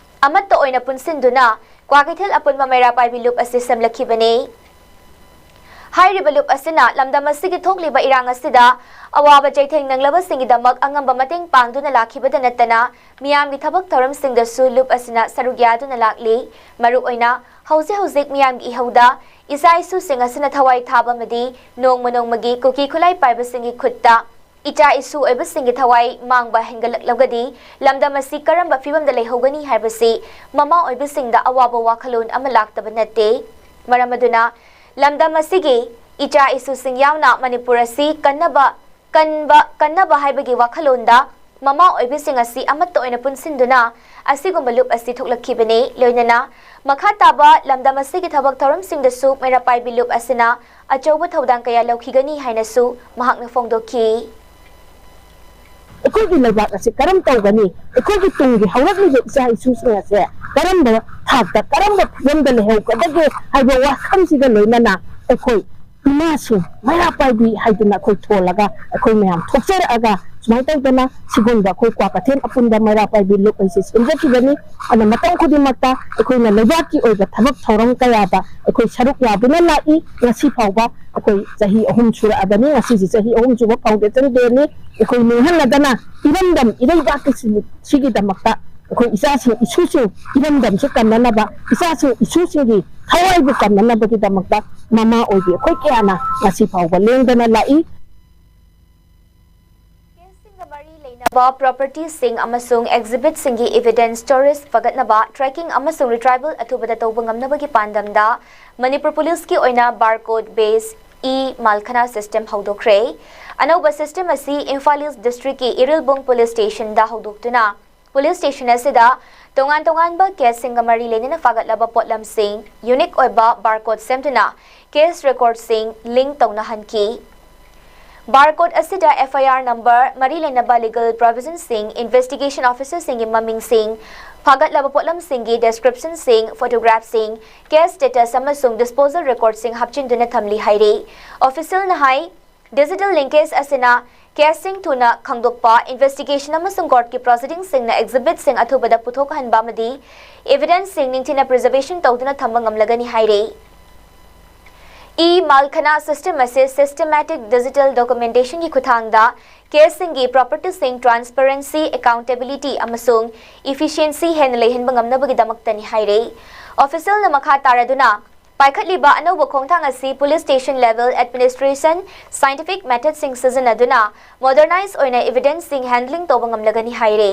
ꯑꯃꯠꯇ ꯑꯣꯏꯅ ꯄꯨꯟꯁꯤꯟꯗꯨꯅ ꯀ꯭ꯋꯥꯀꯩꯊꯦꯜ ꯑꯄꯨꯟꯕ ꯃꯩꯔꯥ ꯄꯥꯏꯕꯤ ꯂꯨꯞ ꯑꯁꯤ ꯁꯦꯝꯂꯛꯈꯤꯕꯅꯤ꯫ ꯍꯥꯏꯔꯤꯕ ꯂꯨꯞ ꯑꯁꯤꯅ ꯂꯝꯗꯝ ꯑꯁꯤꯒꯤ ꯊꯣꯛꯂꯤꯕ ꯏꯔꯥꯡ ꯑꯁꯤꯗ ꯑꯋꯥꯕ ꯆꯩꯊꯦꯡ ꯅꯪꯂꯕꯁꯤꯡꯒꯤꯗꯃꯛ ꯑꯉꯝꯕ ꯃꯇꯦꯡ ꯄꯥꯡꯗꯨꯅ ꯂꯥꯛꯈꯤꯕꯗ ꯅꯠꯇꯅ ꯃꯤꯌꯥꯝꯒꯤ ꯊꯕꯛ ꯊꯧꯔꯝꯁꯤꯡꯗꯁꯨ ꯂꯨꯞ ꯑꯁꯤꯅ ꯁꯔꯨꯛ ꯌꯥꯗꯨꯅ ꯂꯥꯛꯂꯤ꯫ ꯃꯔꯨꯑꯣꯏꯅ ꯍꯧꯖꯤꯛ ꯍꯧꯖꯤꯛ ꯃꯤꯌꯥꯝꯒꯤ ꯏꯍꯧꯗ ꯏꯆꯥ ꯏꯁꯨꯁꯤꯡ ꯑꯁꯤꯅ ꯊꯋꯥꯏ ꯊꯥꯕ ꯑꯃꯗꯤ ꯅꯣꯡꯃ ꯅꯣꯡꯃꯒꯤ ꯀꯨꯀꯤ ꯈꯨꯠꯂꯥꯏ ꯄꯥꯏꯕꯁꯤꯡꯒꯤ ꯈꯨꯠꯇ ꯏꯆꯥ ꯏꯁꯨ ꯑꯣꯏꯕꯁꯤꯡꯒꯤ ꯊꯋꯥꯏ ꯃꯥꯡꯕ ꯍꯦꯟꯒꯠꯂꯛꯂꯒꯗꯤ ꯂꯝꯗꯝ ꯑꯁꯤ ꯀꯔꯝꯕ ꯐꯤꯕꯝꯗ ꯂꯩꯍꯧꯒꯅꯤ ꯍꯥꯏꯕꯁꯤ ꯃꯃꯥ ꯑꯣꯏꯕꯁꯤꯡꯗ ꯑꯋꯥꯕ ꯋꯥꯈꯜꯂꯣꯟ ꯑꯃ ꯂꯥꯛꯇꯕ ꯅꯠꯇꯦ꯫ ꯃꯔꯝ ꯑꯗꯨꯅ ꯂꯝꯗꯝ ꯑꯁꯤꯒꯤ ꯏꯆꯥ ꯏꯁꯨꯁꯤꯡ ꯌꯥꯎꯅ ꯃꯅꯤꯄꯨꯔ ꯑꯁꯤ ꯀꯟꯅꯕ, ꯀꯟꯕ, ꯀꯟꯅꯕ ꯍꯥꯏꯕꯒꯤ ꯋꯥꯈꯜꯂꯣꯟꯗ ꯃꯃꯥ ꯑꯣꯏꯕꯤꯁꯤꯡ ꯑꯁꯤ ꯑꯃꯠꯇ ꯑꯣꯏꯅ ꯄꯨꯟꯁꯤꯟꯗꯨꯅ ꯑꯁꯤꯒꯨꯝꯕ ꯂꯨꯞ ꯑꯁꯤ ꯊꯣꯛꯂꯛꯈꯤꯕꯅꯤ꯫ ꯂꯣꯏꯅꯅ ꯃꯈꯥ ꯇꯥꯕ ꯂꯝꯗꯝ ꯑꯁꯤꯒꯤ ꯊꯕꯛ ꯊꯧꯔꯝꯁꯤꯡꯗꯁꯨ ꯃꯩꯔꯥ ꯄꯥꯏꯕꯤ ꯂꯨꯞ ꯑꯁꯤꯅ ꯑꯆꯧꯕ ꯊꯧꯗꯥꯡ ꯀꯌꯥ ꯂꯧꯈꯤꯒꯅꯤ ꯍꯥꯏꯅꯁꯨ ꯃꯍꯥꯛꯅ ꯐꯣꯡꯗꯣꯛꯈꯤ꯫ ꯑꯩꯈꯣꯏꯒꯤ ꯂꯩꯕꯥꯛ ꯑꯁꯤ ꯀꯔꯝ ꯇꯧꯒꯅꯤ, ꯑꯩꯈꯣꯏꯒꯤ ꯇꯨꯡꯒꯤ ꯍꯧꯔꯛꯂꯤꯕ ꯏꯆꯥ ꯏꯁꯨꯁꯤꯡ ꯑꯁꯦ ꯀꯔꯝꯕ ꯊꯥꯛꯇ, ꯀꯔꯝꯕ ꯐꯤꯕꯝꯗ ꯂꯩꯍꯧꯒꯗꯒꯦ ꯍꯥꯏꯕ ꯋꯥꯈꯜꯁꯤꯒ ꯂꯣꯏꯅꯅ ꯑꯩꯈꯣꯏ ꯏꯃꯥꯁꯤꯡ ꯃꯩꯔꯥ ꯄꯥꯏꯕꯤ ꯍꯥꯏꯗꯨꯅ ꯑꯩꯈꯣꯏ ꯊꯣꯜꯂꯒ ꯑꯩꯈꯣꯏ ꯃꯌꯥꯝ ꯊꯣꯛꯆꯔꯛꯑꯒ ꯁꯨꯃꯥꯏꯅ ꯇꯧꯗꯅ ꯁꯤꯒꯨꯝꯕ ꯑꯩꯈꯣꯏ ꯀ꯭ꯋꯥꯀꯩꯊꯦꯜ ꯑꯄꯨꯟꯕ ꯃꯩꯔꯥ ꯄꯥꯏꯕꯤ ꯂꯨꯞ ꯑꯁꯤ ꯁꯦꯝꯖꯈꯤꯕꯅꯤ꯫ ꯑꯗꯨꯅ ꯃꯇꯝ ꯈꯨꯗꯤꯡꯃꯛꯇ ꯑꯩꯈꯣꯏꯅ ꯂꯩꯕꯥꯛꯀꯤ ꯑꯣꯏꯕ ꯊꯕꯛ ꯊꯧꯔꯝ ꯀꯌꯥꯗ ꯑꯩꯈꯣꯏ ꯁꯔꯨꯛ ꯌꯥꯗꯨꯅ ꯂꯥꯛꯏ꯫ ꯉꯁꯤ ꯐꯥꯎꯕ ꯑꯩꯈꯣꯏ ꯆꯍꯤ ꯑꯍꯨꯝ ꯁꯨꯔꯛꯑꯕꯅꯤ꯫ ꯉꯁꯤꯁꯤ ꯆꯍꯤ ꯑꯍꯨꯝ ꯁꯨꯕ Foundation Dayꯅꯤ꯫ ꯑꯩꯈꯣꯏ ꯅꯤꯡꯍꯟꯅꯗꯅ ꯏꯔꯝꯗꯝ ꯏꯔꯩꯕꯥꯛꯀꯤ ꯁꯤꯒꯤꯗꯃꯛꯇ ꯑꯩꯈꯣꯏ ꯏꯆꯥꯁꯤꯡ ꯏꯁꯨꯁꯤꯡ ꯏꯔꯝꯗꯝꯁꯨ ꯀꯟꯅꯅꯕ, ꯏꯆꯥꯁꯤꯡ ꯏꯁꯨꯁꯤꯡꯒꯤ ꯊꯋꯥꯏꯕꯨ ꯀꯟꯅꯅꯕꯒꯤꯗꯃꯛꯇ ꯃꯃꯥ ꯑꯣꯏꯕꯤ ꯑꯩꯈꯣꯏ ꯀꯌꯥꯅ ꯉꯁꯤ ꯐꯥꯎꯕ ꯂꯦꯡꯗꯅ ꯂꯥꯛꯏ꯫ ꯀꯦꯁꯁꯤꯡꯒ ꯃꯔꯤ ꯂꯩꯅꯕ ꯄ꯭ꯔꯣꯄꯔꯇꯤꯁꯤꯡ ꯑꯃꯁꯨꯡ ꯑꯦꯛꯖꯤꯕꯤꯠꯁꯤꯡꯒꯤ ꯏꯚꯤꯗꯦꯟꯁ ꯁ꯭ꯇꯣꯔꯦꯖ ꯐꯒꯠꯅꯕ, ꯇ꯭ꯔꯦꯀꯤꯡ ꯑꯃꯁꯨꯡ ꯔꯤꯇ꯭ꯔꯥꯏꯕꯜ ꯑꯊꯨꯕꯗ ꯇꯧꯕ ꯉꯝꯅꯕꯒꯤ ꯄꯥꯟꯗꯝꯗ ꯃꯅꯤꯄꯨꯔ ꯄꯨꯂꯤꯁꯀꯤ ꯑꯣꯏꯅ ꯕꯥꯔꯀꯣꯗ ꯕꯦꯁ ꯏ ꯃꯥꯜꯈꯅꯥ ꯁꯤꯁꯇꯦꯝ ꯍꯧꯗꯣꯛꯈ꯭ꯔꯦ꯫ ꯑꯅꯧꯕ ꯁꯤꯁꯇꯦꯝ ꯑꯁꯤ ꯏꯝꯐꯥꯜ ꯏꯁ ꯗꯤꯁꯇ꯭ꯔꯤꯛꯀꯤ ꯏꯔꯤꯜꯕꯨꯡ ꯄꯨꯂꯤꯁ ꯁ꯭ꯇꯦꯁꯟꯗ ꯍꯧꯗꯣꯛꯇꯨꯅ ꯄꯨꯂꯤꯁ ꯁ꯭ꯇꯦꯁꯟ ꯑꯁꯤꯗ ꯇꯣꯉꯥꯟ ꯇꯣꯉꯥꯟꯕ ꯀꯦꯁꯁꯤꯡꯒ ꯃꯔꯤ ꯂꯩꯅꯅ ꯐꯥꯒꯠꯂꯕ ꯄꯣꯠꯂꯝꯁꯤꯡ, ꯌꯨꯅꯤꯛ ꯑꯣꯏꯕ ꯕꯥꯔꯀꯣꯗ ꯁꯦꯝꯗꯨꯅ ꯀꯦꯁ ꯔꯦꯀꯣꯔꯗꯁꯤꯡ ꯂꯤꯡꯛ ꯇꯧꯅꯍꯟꯈꯤ꯫ ꯕꯥꯔꯀꯣꯗ ꯑꯁꯤꯗ ꯑꯦꯐ ꯑꯥꯏ ꯑꯥꯔ ꯅꯝꯕꯔ, ꯃꯔꯤ ꯂꯩꯅꯕ ꯂꯤꯒꯜ ꯄ꯭ꯔꯣꯚꯤꯖꯟꯁꯤꯡ, ꯏꯟꯚꯦꯁꯇꯤꯒꯦꯁꯟ ꯑꯣꯐꯤꯁꯔꯁꯤꯡꯒꯤ ꯃꯃꯤꯡꯁꯤꯡ, ꯐꯥꯒꯠꯂꯕ ꯄꯣꯠꯂꯝꯁꯤꯡꯒꯤ ꯗꯦꯁꯀ꯭ꯔꯤꯞꯁꯟꯁꯤꯡ, ꯐꯣꯇꯣꯒ꯭ꯔꯥꯐꯁꯤꯡ, ꯀꯦꯁ ꯁ꯭ꯇꯦꯇꯁ ꯑꯃꯁꯨꯡ ꯗꯤꯁꯄꯣꯖꯦꯜ ꯔꯦꯀꯣꯔꯗꯁꯤꯡ ꯍꯥꯞꯆꯤꯟꯗꯨꯅ ꯊꯝꯂꯤ ꯍꯥꯏꯔꯤ꯫ ꯑꯣꯐꯤꯁꯤꯌꯦꯜꯅ ꯍꯥꯏ, ꯗꯤꯖꯤꯇꯦꯜ ꯂꯤꯡꯀꯦꯖ ꯑꯁꯤꯅ ꯀꯦꯁꯁꯤꯡ ꯊꯨꯅ ꯈꯪꯗꯣꯛꯄ, ꯏꯟꯚꯦꯁꯇꯤꯒꯦꯁꯟ ꯑꯃꯁꯨꯡ ꯀꯣꯔꯠꯀꯤ ꯄ꯭ꯔꯣꯁꯤꯗꯤꯡꯁꯤꯡꯅ ꯑꯦꯛꯖꯤꯕꯤꯠꯁꯤꯡ ꯑꯊꯨꯕꯗ ꯄꯨꯊꯣꯛꯍꯟꯕ ꯑꯃꯗꯤ ꯏꯚꯤꯗꯦꯟꯁꯁꯤꯡ ꯅꯤꯡꯊꯤꯅ ꯄ꯭ꯔꯤꯖꯔꯕꯦꯁꯟ ꯇꯧꯗꯨꯅ ꯊꯝꯕ ꯉꯝꯂꯒꯅꯤ ꯍꯥꯏꯔꯤ꯫ ꯏ ꯃꯥꯜꯈꯅꯥ ꯁꯤꯁꯇꯦꯝ ꯑꯁꯤ ꯁꯤꯁꯇꯦꯃꯦꯇꯤꯛ ꯗꯤꯖꯤꯇꯦꯜ ꯗꯣꯀꯨꯃꯦꯟꯇꯦꯁꯟꯒꯤ ꯈꯨꯠꯊꯥꯡꯗ ꯀꯦꯁꯁꯤꯡꯒꯤ ꯄ꯭ꯔꯣꯄꯔꯇꯤꯁꯤꯡ ꯇ꯭ꯔꯥꯟꯁꯄꯔꯦꯟꯁꯤ, ꯑꯦꯀꯥꯎꯟꯇꯦꯕꯤꯂꯤꯇꯤ ꯑꯃꯁꯨꯡ ꯏꯐꯤꯁꯤꯌꯦꯟꯁꯤ ꯍꯦꯟꯅ ꯂꯩꯍꯟꯕ ꯉꯝꯅꯕꯒꯤꯗꯃꯛꯇꯅꯤ ꯍꯥꯏꯔꯤ꯫ ꯑꯣꯐꯤꯁꯤꯌꯦꯜꯅ ꯃꯈꯥ ꯇꯥꯔꯗꯨꯅ, ꯄꯥꯏꯈꯠꯂꯤꯕ ꯑꯅꯧꯕ ꯈꯣꯡꯊꯥꯡ ꯑꯁꯤ police station level administration, scientific ꯃꯦꯊꯗꯁꯤꯡ ꯁꯤꯖꯤꯟꯅꯗꯨꯅ ꯃꯣꯗꯔꯅꯥꯏꯖ ꯑꯣꯏꯅ ꯏꯚꯤꯗꯦꯟꯁꯁꯤꯡ ꯍꯦꯟꯗꯂꯤꯡ ꯇꯧꯕ ꯉꯝꯂꯒꯅꯤ ꯍꯥꯏꯔꯦ꯫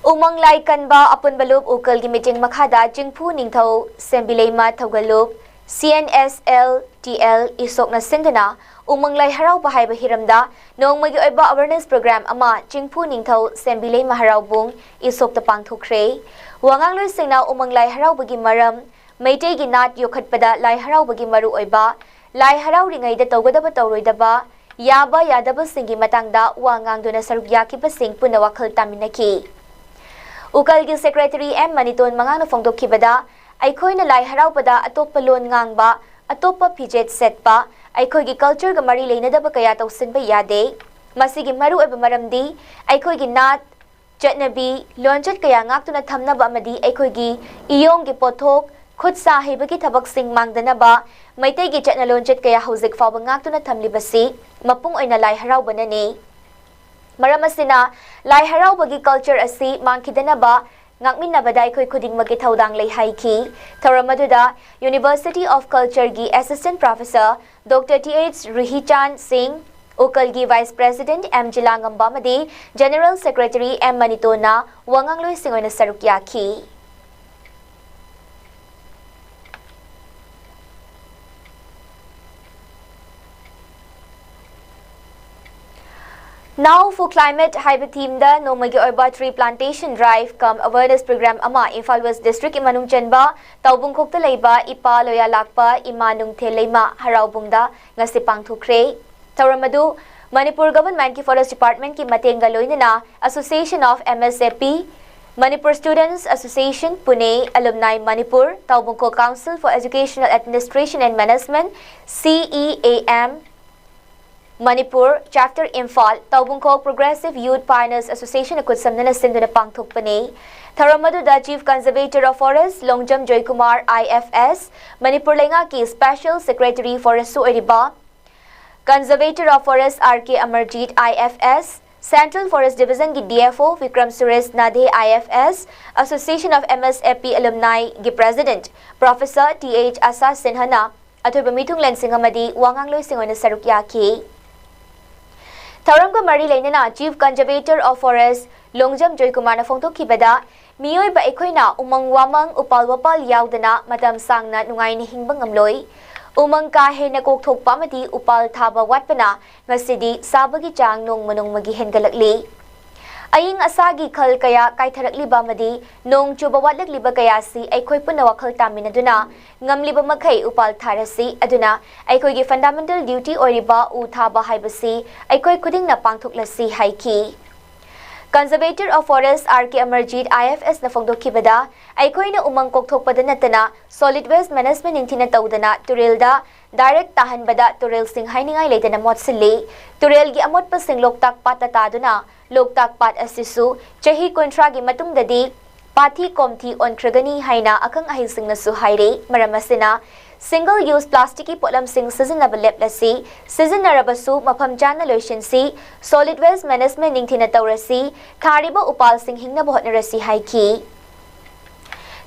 ꯎꯃꯪ ꯂꯥꯏ ꯀꯟꯕ ꯑꯄꯨꯟꯕ ꯂꯨꯞ ꯎꯀꯜꯒꯤ ꯃꯤꯇꯤꯡ ꯃꯈꯥꯗ ꯆꯤꯡꯐꯨ ꯅꯤꯡꯊꯧ ꯁꯦꯝꯕꯤꯂꯩꯃ ꯊꯧꯒꯜꯂꯨꯞ, ꯁꯤ and S L T L ꯏꯁꯣꯛꯅ ꯁꯤꯟꯗꯨꯅ ꯎꯃꯪ ꯂꯥꯏ ꯍꯔꯥꯎꯕ ꯍꯥꯏꯕ ꯍꯤꯔꯝꯗ ꯅꯣꯡꯃꯒꯤ ꯑꯣꯏꯕ ꯑꯋꯦꯔꯅꯦꯁ ꯄ꯭ꯔꯣꯒ꯭ꯔꯥꯝ ꯑꯃ ꯆꯤꯡꯐꯨ ꯅꯤꯡꯊꯧ ꯁꯦꯝꯕꯤꯂꯩꯃ ꯍꯔꯥꯎꯕꯨꯡ ꯏꯁꯣꯛꯇ ꯄꯥꯡꯊꯣꯛꯈ꯭ꯔꯦ꯫ ꯋꯥꯉꯥꯡꯂꯣꯏꯁꯤꯡꯅ ꯎꯃꯪ ꯂꯥꯏ ꯍꯔꯥꯎꯕꯒꯤ ꯃꯔꯝ, ꯃꯩꯇꯩꯒꯤ ꯅꯥꯠ ꯌꯣꯛꯈꯠꯄꯗ ꯂꯥꯏ ꯍꯔꯥꯎꯕꯒꯤ ꯃꯔꯨꯑꯣꯏꯕ, ꯂꯥꯏ ꯍꯔꯥꯎꯔꯤꯉꯩꯗ ꯇꯧꯒꯗꯕ ꯇꯧꯔꯣꯏꯗꯕ, ꯌꯥꯕ ꯌꯥꯗꯕꯁꯤꯡꯒꯤ ꯃꯇꯥꯡꯗ ꯋꯥ ꯉꯥꯡꯗꯨꯅ ꯁꯔꯨꯛ ꯌꯥꯈꯤꯕꯁꯤꯡ ꯄꯨꯟꯅ ꯋꯥꯈꯜ ꯇꯥꯃꯤꯟꯅꯈꯤ꯫ ꯎꯀꯜꯒꯤ ꯁꯦꯀ꯭ꯔꯦꯇꯔꯤ ꯑꯦꯝ ꯃꯅꯤꯇꯣꯟ ꯃꯉꯥꯡꯅ ꯐꯣꯡꯗꯣꯛꯈꯤꯕꯗ, ꯑꯩꯈꯣꯏꯅ ꯂꯥꯏ ꯍꯔꯥꯎꯕꯗ ꯑꯇꯣꯞꯄ ꯂꯣꯟ ꯉꯥꯡꯕ, ꯑꯇꯣꯞꯄ ꯐꯤꯖꯦꯠ ꯁꯦꯠꯄ, ꯑꯩꯈꯣꯏꯒꯤ ꯀꯜꯆꯔꯒ ꯃꯔꯤ ꯂꯩꯅꯗꯕ ꯀꯌꯥ ꯇꯧꯁꯤꯟꯕ ꯌꯥꯗꯦ꯫ ꯃꯁꯤꯒꯤ ꯃꯔꯨꯑꯣꯏꯕ ꯃꯔꯝꯗꯤ ꯑꯩꯈꯣꯏꯒꯤ ꯅꯥꯠ, ꯆꯠꯅꯕꯤ, ꯂꯣꯟꯆꯠ ꯀꯌꯥ ꯉꯥꯛꯇꯨꯅ ꯊꯝꯅꯕ ꯑꯃꯗꯤ ꯑꯩꯈꯣꯏꯒꯤ ꯏꯌꯣꯡꯒꯤ ꯄꯣꯠꯊꯣꯛ, ꯈꯨꯠ ꯁꯥ ꯍꯩꯕꯒꯤ ꯊꯕꯛꯁꯤꯡ ꯃꯥꯡꯗꯅꯕ ꯃꯩꯇꯩꯒꯤ ꯆꯠꯅ ꯂꯣꯟꯆꯠ ꯀꯌꯥ ꯍꯧꯖꯤꯛ ꯐꯥꯎꯕ ꯉꯥꯛꯇꯨꯅ ꯊꯝꯂꯤꯕꯁꯤ ꯃꯄꯨꯡ ꯑꯣꯏꯅ ꯂꯥꯏ ꯍꯔꯥꯎꯕꯅꯅꯤ꯫ ꯃꯔꯝ ꯑꯁꯤꯅ ꯂꯥꯏ ꯍꯔꯥꯎꯕꯒꯤ ꯀꯜꯆꯔ ꯑꯁꯤ ꯃꯥꯡꯈꯤꯗꯅꯕ ꯉꯥꯛꯃꯤꯟꯅꯕꯗ ꯑꯩꯈꯣꯏ ꯈꯨꯗꯤꯡꯃꯛꯀꯤ ꯊꯧꯗꯥꯡ ꯂꯩ ꯍꯥꯏꯈꯤ꯫ ꯊꯧꯔꯝ ꯑꯗꯨꯗ University of Culture ꯒꯤ Assistant Professor Doctor Th Ruhichan Singh, ꯎꯀꯜꯒꯤ Vice President M ꯖꯤꯂꯥꯉꯝꯕ ꯑꯃꯗꯤ General Secretary M ꯃꯅꯤꯇꯣꯟꯅ ꯋꯥꯉꯥꯡꯂꯣꯏꯁꯤꯡ ꯑꯣꯏꯅ ꯁꯔꯨꯛ ꯌꯥꯈꯤ꯫ Now for Climate ꯍꯥꯏꯕ theme ꯗ ꯅꯣꯡꯃꯒꯤ ꯑꯣꯏꯕ Tree Plantation Drive cum Awareness Program ꯑꯃ ꯏꯝꯐꯥꯜ West District ꯀꯤ ꯃꯅꯨꯡ ꯆꯟꯕ ꯇꯥꯎꯕꯨꯡꯈꯣꯛꯇ ꯂꯩꯕ ꯏꯄꯥ ꯂꯣꯌꯥꯂꯥꯛꯄ ꯏꯃꯥ ꯅꯨꯡꯊꯦꯜ ꯂꯩꯃ ꯍꯔꯥꯎꯕꯨꯡꯗ ꯉꯁꯤ ꯄꯥꯡꯊꯣꯛꯈ꯭ꯔꯦ꯫ ꯊꯧꯔꯝ ꯑꯗꯨ ꯃꯅꯤꯄꯨꯔ Government ꯀꯤ Forest Department ꯀꯤ ꯃꯇꯦꯡꯒ ꯂꯣꯏꯅꯅ Association of M S A P, Manipur Students Association, Pune, Alumni Manipur, Taubungkhok Council for Educational Administration and Management, C E A M, Manipur, Chapter Imphal, Taubungkhok Progressive Youth Pioneers Association ꯅ ꯈꯨꯠꯁꯝꯅꯅ ꯁꯤꯟꯗꯨꯅ ꯄꯥꯡꯊꯣꯛꯄꯅꯤ꯫ ꯊꯧꯔꯝ ꯑꯗꯨꯗ Chief Conservator of Forest Longjam Joykumar I F S, Manipur ꯂꯩꯉꯥꯛꯀꯤ Special Secretary Forest ꯁꯨ ꯑꯣꯏꯔꯤꯕ Conservator of Forest R K Amarjit I F S, Central Forest Division ꯒꯤ D F O Vikram Suresh Nadhe I F S, Association of M S A P Alumni ꯒꯤ President Professor Th Asa Sinha ꯅ ꯑꯊꯣꯏꯕ ꯃꯤꯊꯨꯡꯂꯦꯟꯁꯤꯡ ꯑꯃꯗꯤ ꯋꯥꯉꯥꯡꯂꯣꯏꯁꯤꯡ ꯑꯣꯏꯅ ꯁꯔꯨꯛ ꯌꯥꯈꯤ꯫ ꯊꯧꯔꯝꯒ ꯃꯔꯤ ꯂꯩꯅꯅ Chief Conservator of Forest Longjam ꯖꯣꯏꯀꯨꯃꯥꯔꯅ ꯐꯣꯡꯗꯣꯛꯈꯤꯕꯗ, ꯃꯤꯑꯣꯏꯕ ꯑꯩꯈꯣꯏꯅ ꯎꯃꯪ ꯋꯥꯃꯪ, ꯎꯄꯥꯜ ꯋꯥꯄꯥꯜ ꯌꯥꯎꯗꯅ ꯃꯇꯝ ꯁꯥꯡꯅ ꯅꯨꯡꯉꯥꯏꯅ ꯍꯤꯡꯕ ꯉꯝꯂꯣꯏ꯫ ꯎꯃꯪ ꯀꯥ ꯍꯦꯟꯅ ꯀꯣꯛꯊꯣꯛꯄ ꯑꯃꯗꯤ ꯎꯄꯥꯜ ꯊꯥꯕ ꯋꯥꯠꯄꯅ ꯉꯁꯤꯗꯤ ꯁꯥꯕꯒꯤ ꯆꯥꯡ ꯅꯣꯡꯃ ꯅꯣꯡꯃꯒꯤ ꯍꯦꯟꯒꯠꯂꯛꯂꯤ꯫ ꯑꯏꯪ ꯑꯁꯥꯒꯤ ꯈꯜ ꯀꯌꯥ ꯀꯥꯏꯊꯔꯛꯂꯤꯕ ꯑꯃꯗꯤ ꯅꯣꯡ ꯆꯨꯕ ꯋꯥꯠꯂꯛꯂꯤꯕ ꯀꯌꯥ ꯑꯁꯤ ꯑꯩꯈꯣꯏ ꯄꯨꯟꯅ ꯋꯥꯈꯜ ꯇꯥꯃꯤꯟꯅꯗꯨꯅ ꯉꯝꯂꯤꯕ ꯃꯈꯩ ꯎꯄꯥꯜ ꯊꯥꯔꯁꯤ, ꯑꯗꯨꯅ ꯑꯩꯈꯣꯏꯒꯤ fundamental duty ꯑꯣꯏꯔꯤꯕ ꯎ ꯊꯥꯕ ꯍꯥꯏꯕꯁꯤ ꯑꯩꯈꯣꯏ ꯈꯨꯗꯤꯡꯅ ꯄꯥꯡꯊꯣꯛꯂꯁꯤ ꯍꯥꯏꯈꯤ꯫ Conservator of Forest R K Amarjit I F S ꯅ ꯐꯣꯡꯗꯣꯛꯈꯤꯕꯗ, ꯑꯩꯈꯣꯏꯅ ꯎꯃꯪ ꯀꯣꯛꯊꯣꯛꯄꯗ ꯅꯠꯇꯅ solid waste management ꯅꯤꯡꯊꯤꯅ ꯇꯧꯗꯅ ꯇꯨꯔꯦꯜꯗ direct ꯇꯥꯍꯟꯕꯗ ꯇꯨꯔꯦꯜꯁꯤꯡ ꯍꯥꯏꯅꯤꯡꯉꯥꯏ ꯂꯩꯇꯅ ꯃꯣꯠꯁꯤꯜꯂꯤ꯫ ꯇꯨꯔꯦꯜꯒꯤ ꯑꯃꯣꯠꯄꯁꯤꯡ ꯂꯣꯛꯇꯥꯛ ꯄꯥꯠꯇ ꯇꯥꯗꯨꯅ ꯂꯣꯛꯇꯥꯛ ꯄꯥꯠ ꯑꯁꯤꯁꯨ ꯆꯍꯤ ꯀꯨꯟꯊ꯭ꯔꯥꯒꯤ ꯃꯇꯨꯡꯗꯗꯤ ꯄꯥꯊꯤ ꯀꯣꯝꯊꯤ ꯑꯣꯟꯈ꯭ꯔꯒꯅꯤ ꯍꯥꯏꯅ ꯑꯈꯪ ꯑꯍꯩꯁꯤꯡꯅꯁꯨ ꯍꯥꯏꯔꯤ꯫ ꯃꯔꯝ ꯑꯁꯤꯅ Single use plastic ꯀꯤ ꯄꯣꯠꯂꯝꯁꯤꯡ ꯁꯤꯖꯤꯟꯅꯕ ꯂꯦꯞꯂꯁꯤ, ꯁꯤꯖꯤꯟꯅꯔꯕꯁꯨ ꯃꯐꯝ ꯆꯥꯅ ꯂꯣꯏꯁꯤꯟꯁꯤ, solid waste management ꯅꯤꯡꯊꯤꯅ ꯇꯧꯔꯁꯤ, ꯊꯥꯔꯤꯕ ꯎꯄꯥꯜꯁꯤꯡ ꯍꯤꯡꯅꯕ ꯍꯣꯠꯅꯔꯁꯤ ꯍꯥꯏꯈꯤ꯫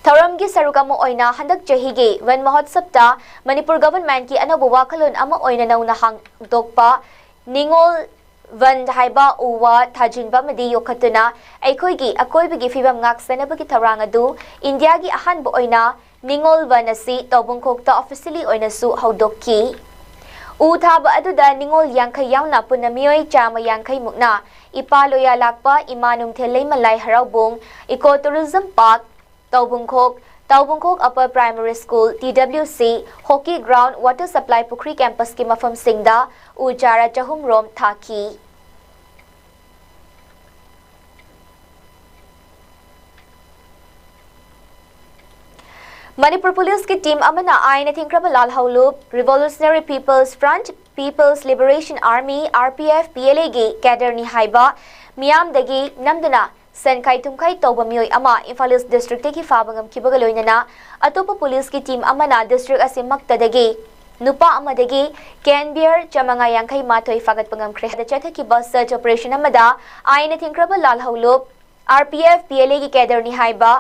ꯊꯧꯔꯝꯒꯤ ꯁꯔꯨꯛ ꯑꯃ ꯑꯣꯏꯅ ꯍꯟꯗꯛ ꯆꯍꯤꯒꯤ ꯋꯟ ꯃꯍꯣꯠꯁꯕꯇ ꯃꯅꯤꯄꯨꯔ government ꯀꯤ ꯑꯅꯧꯕ ꯋꯥꯈꯜꯂꯣꯟ ꯑꯃ ꯑꯣꯏꯅ ꯅꯧꯅ ꯍꯥꯡꯗꯣꯛꯄ ꯅꯤꯉꯣꯜ ꯋꯟ ꯍꯥꯏꯕ ꯎ ꯋꯥ ꯊꯥꯖꯤꯟꯕ ꯑꯃꯗꯤ ꯌꯣꯛꯈꯠꯇꯨꯅ ꯑꯩꯈꯣꯏꯒꯤ ꯑꯀꯣꯏꯕꯒꯤ ꯐꯤꯕꯝ ꯉꯥꯛ-ꯁꯦꯟꯅꯕꯒꯤ ꯊꯧꯔꯥꯡ ꯑꯗꯨ ꯏꯟꯗꯤꯌꯥꯒꯤ ꯑꯍꯥꯟꯕ ꯑꯣꯏꯅ ꯅꯤꯉꯣꯜ ꯋꯟ ꯑꯁꯤ ꯇꯧꯕꯨꯡꯈꯣꯛꯇ officially ꯑꯣꯏꯅꯁꯨ ꯍꯧꯗꯣꯛꯈꯤ꯫ ꯎ ꯊꯥꯕ ꯑꯗꯨꯗ ꯅꯤꯉꯣꯜ ꯌꯥꯡꯈꯩ ꯌꯥꯎꯅ ꯄꯨꯟꯅ ꯃꯤꯑꯣꯏ ꯆꯥꯝꯃ ꯌꯥꯡꯈꯩ ꯃꯨꯛꯅ ꯏꯄꯥ ꯂꯣꯌꯥ ꯂꯥꯛꯄ ꯏꯃꯥ ꯅꯨꯡꯊꯦꯜ ꯂꯩꯃ ꯂꯥꯏ ꯍꯔꯥꯎꯕꯨꯡ, Eco Tourism Park, ꯇꯧꯕꯨꯡꯈꯣꯛ, ꯇꯧꯕꯨꯡꯈꯣꯛ Upper Primary School, T W C, hockey ground, water supply ꯄꯨꯈ꯭ꯔꯤ campus ꯀꯤ ꯃꯐꯝꯁꯤꯡꯗ ꯎ ꯆꯥꯔꯥ ꯆꯍꯨꯝ ꯔꯣꯝ ꯊꯥꯈꯤ꯫ ꯃꯅꯤꯄꯨꯔ ꯄꯨꯂꯤꯁꯀꯤ team ꯑꯃꯅ ꯑꯥꯏꯟꯅ ꯊꯤꯡꯈ꯭ꯔꯕ ꯂꯥꯜꯍꯧꯂꯨꯞ, Revolutionary People's Front, People's Liberation Army, R P F, P L A ꯒꯤ cadre ꯅꯤ ꯍꯥꯏꯕ ꯃꯤꯌꯥꯝꯗꯒꯤ ꯅꯝꯗꯨꯅ ꯁꯦꯟꯈꯥꯏ ꯊꯨꯝꯈꯥꯏ ꯇꯧꯕ ꯃꯤꯑꯣꯏ ꯑꯃ ꯏꯝꯐꯥꯜ East district ꯇꯒꯤ ꯐꯥꯕ ꯉꯝꯈꯤꯕꯒ ꯂꯣꯏꯅꯅ ꯑꯇꯣꯞꯄ ꯄꯨꯂꯤꯁꯀꯤ team ꯑꯃꯅ district ꯑꯁꯤꯃꯛꯇꯗꯒꯤ ꯅꯨꯄꯥ ꯑꯃꯗꯒꯤ can beer ꯆꯥꯃꯉꯥ ꯌꯥꯡꯈꯩ ꯃꯥꯊꯣꯏ ꯐꯥꯒꯠꯄ ꯉꯝꯈ꯭ꯔꯦ꯫ ꯆꯠꯊꯈꯤꯕ search operation ꯑꯃꯗ ꯑꯥꯏꯟꯅ ꯊꯤꯡꯈ꯭ꯔꯕ ꯂꯥꯜꯍꯧꯂꯨꯞ, R P F, P L A ꯒꯤ cadre ꯅꯤ ꯍꯥꯏꯕ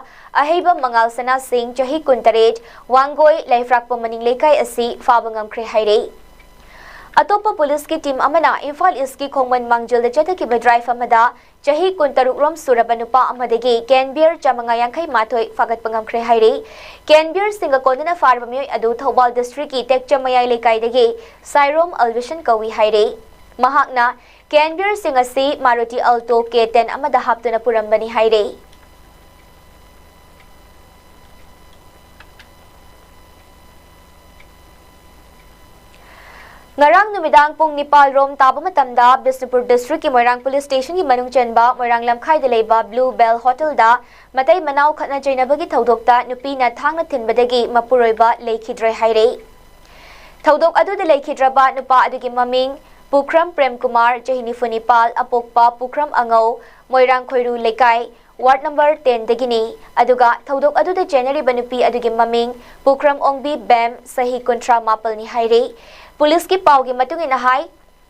ꯑꯍꯩꯕ ꯃꯉꯥꯜ ꯁꯅꯥ ꯁꯤꯡ, ꯆꯍꯤ ꯀꯨꯟꯇꯔꯦꯠ, ꯋꯥꯡꯒꯣꯏ, ꯂꯩꯐ꯭ꯔꯥꯛꯄꯝ ꯃꯅꯤꯡ ꯂꯩꯀꯥꯏ ꯑꯁꯤ ꯐꯥꯕ ꯉꯝꯈ꯭ꯔꯦ ꯍꯥꯏꯔꯤ꯫ ꯑꯇꯣꯞꯄ ꯄꯨꯂꯤꯁꯀꯤ team ꯑꯃꯅ ꯏꯝꯐꯥꯜ East ꯀꯤ ꯈꯣꯡꯃꯟ ꯃꯥꯡꯖꯤꯜꯗ ꯆꯠꯊꯈꯤꯕ drive ꯑꯃꯗ ꯆꯍꯤ ꯀꯨꯟꯇꯔꯨꯛ ꯔꯣꯝ ꯁꯨꯔꯕ ꯅꯨꯄꯥ ꯑꯃꯗꯒꯤ can beer ꯆꯥꯃꯉꯥ ꯌꯥꯡꯈꯩ ꯃꯥꯊꯣꯏ ꯐꯥꯒꯠꯄ ꯉꯝꯈ꯭ꯔꯦ ꯍꯥꯏꯔꯤ꯫ Can beer ꯁꯤꯡꯒ ꯀꯣꯟꯅꯅ ꯐꯥꯔꯕ ꯃꯤꯑꯣꯏ ꯑꯗꯨ ꯊꯧꯕꯥꯜ district ꯀꯤ ꯇꯦꯛꯆꯝ ꯃꯌꯥꯏ ꯂꯩꯀꯥꯏꯗꯒꯤ ꯁꯥꯏꯔꯣꯝ ꯑꯜꯕꯤꯁꯟ ꯀꯧꯏ ꯍꯥꯏꯔꯤ꯫ ꯃꯍꯥꯛꯅ can beer ꯁꯤꯡ ꯑꯁꯤ Maruti Alto K ten ꯑꯃꯗ ꯍꯥꯞꯇꯨꯅ ꯄꯨꯔꯝꯕꯅꯤ ꯍꯥꯏꯔꯤ꯫ ꯉꯔꯥꯡ ꯅꯨꯃꯤꯗꯥꯡ ꯄꯨꯡ ꯅꯤꯄꯥꯜ ꯔꯣꯝ ꯇꯥꯕ ꯃꯇꯝꯗ ꯕꯤꯁꯅꯨꯄꯨꯔ district ꯀꯤ ꯃꯣꯏꯔꯥꯡ police station ꯒꯤ ꯃꯅꯨꯡ ꯆꯟꯕ ꯃꯣꯏꯔꯥꯡ ꯂꯝꯈꯥꯏꯗ ꯂꯩꯕ Blue Bell Hotel ꯗ ꯃꯇꯩ ꯃꯅꯥꯎ ꯈꯠꯅ ꯆꯩꯅꯕꯒꯤ ꯊꯧꯗꯣꯛꯇ ꯅꯨꯄꯤꯅ ꯊꯥꯡꯅ ꯊꯤꯟꯕꯗꯒꯤ ꯃꯄꯨꯔꯣꯏꯕ ꯂꯩꯈꯤꯗ꯭ꯔꯦ ꯍꯥꯏꯔꯦ꯫ ꯊꯧꯗꯣꯛ ꯑꯗꯨꯗ ꯂꯩꯈꯤꯗ꯭ꯔꯕ ꯅꯨꯄꯥ ꯑꯗꯨꯒꯤ ꯃꯃꯤꯡ ꯄꯨꯈ꯭ꯔꯝ ꯄ꯭ꯔꯦꯝꯀꯨꯃꯥꯔ, ꯆꯍꯤ ꯅꯤꯐꯨ ꯅꯤꯄꯥꯜ, ꯑꯄꯣꯛꯄ ꯄꯨꯈ꯭ꯔꯝ ꯑꯉꯧ, ꯃꯣꯏꯔꯥꯡ ꯈꯣꯏꯔꯨ ꯂꯩꯀꯥꯏ, ꯋꯥꯔꯗ ꯅꯝꯕꯔ ꯇꯦꯟꯗꯒꯤꯅꯤ꯫ ꯑꯗꯨꯒ ꯊꯧꯗꯣꯛ ꯑꯗꯨꯗ ꯆꯦꯟꯅꯔꯤꯕ ꯅꯨꯄꯤ ꯑꯗꯨꯒꯤ ꯃꯃꯤꯡ ꯄꯨꯈ꯭ꯔꯝ ꯑꯣꯡꯕꯤ ꯕꯦꯝ, ꯆꯍꯤ ꯀꯨꯟꯊ꯭ꯔꯥ ꯃꯥꯄꯜꯅꯤ ꯍꯥꯏꯔꯤ꯫ ꯄꯨꯂꯤꯁꯀꯤ ꯄꯥꯎꯒꯤ ꯃꯇꯨꯡ ꯏꯟꯅ ꯍꯥꯏ,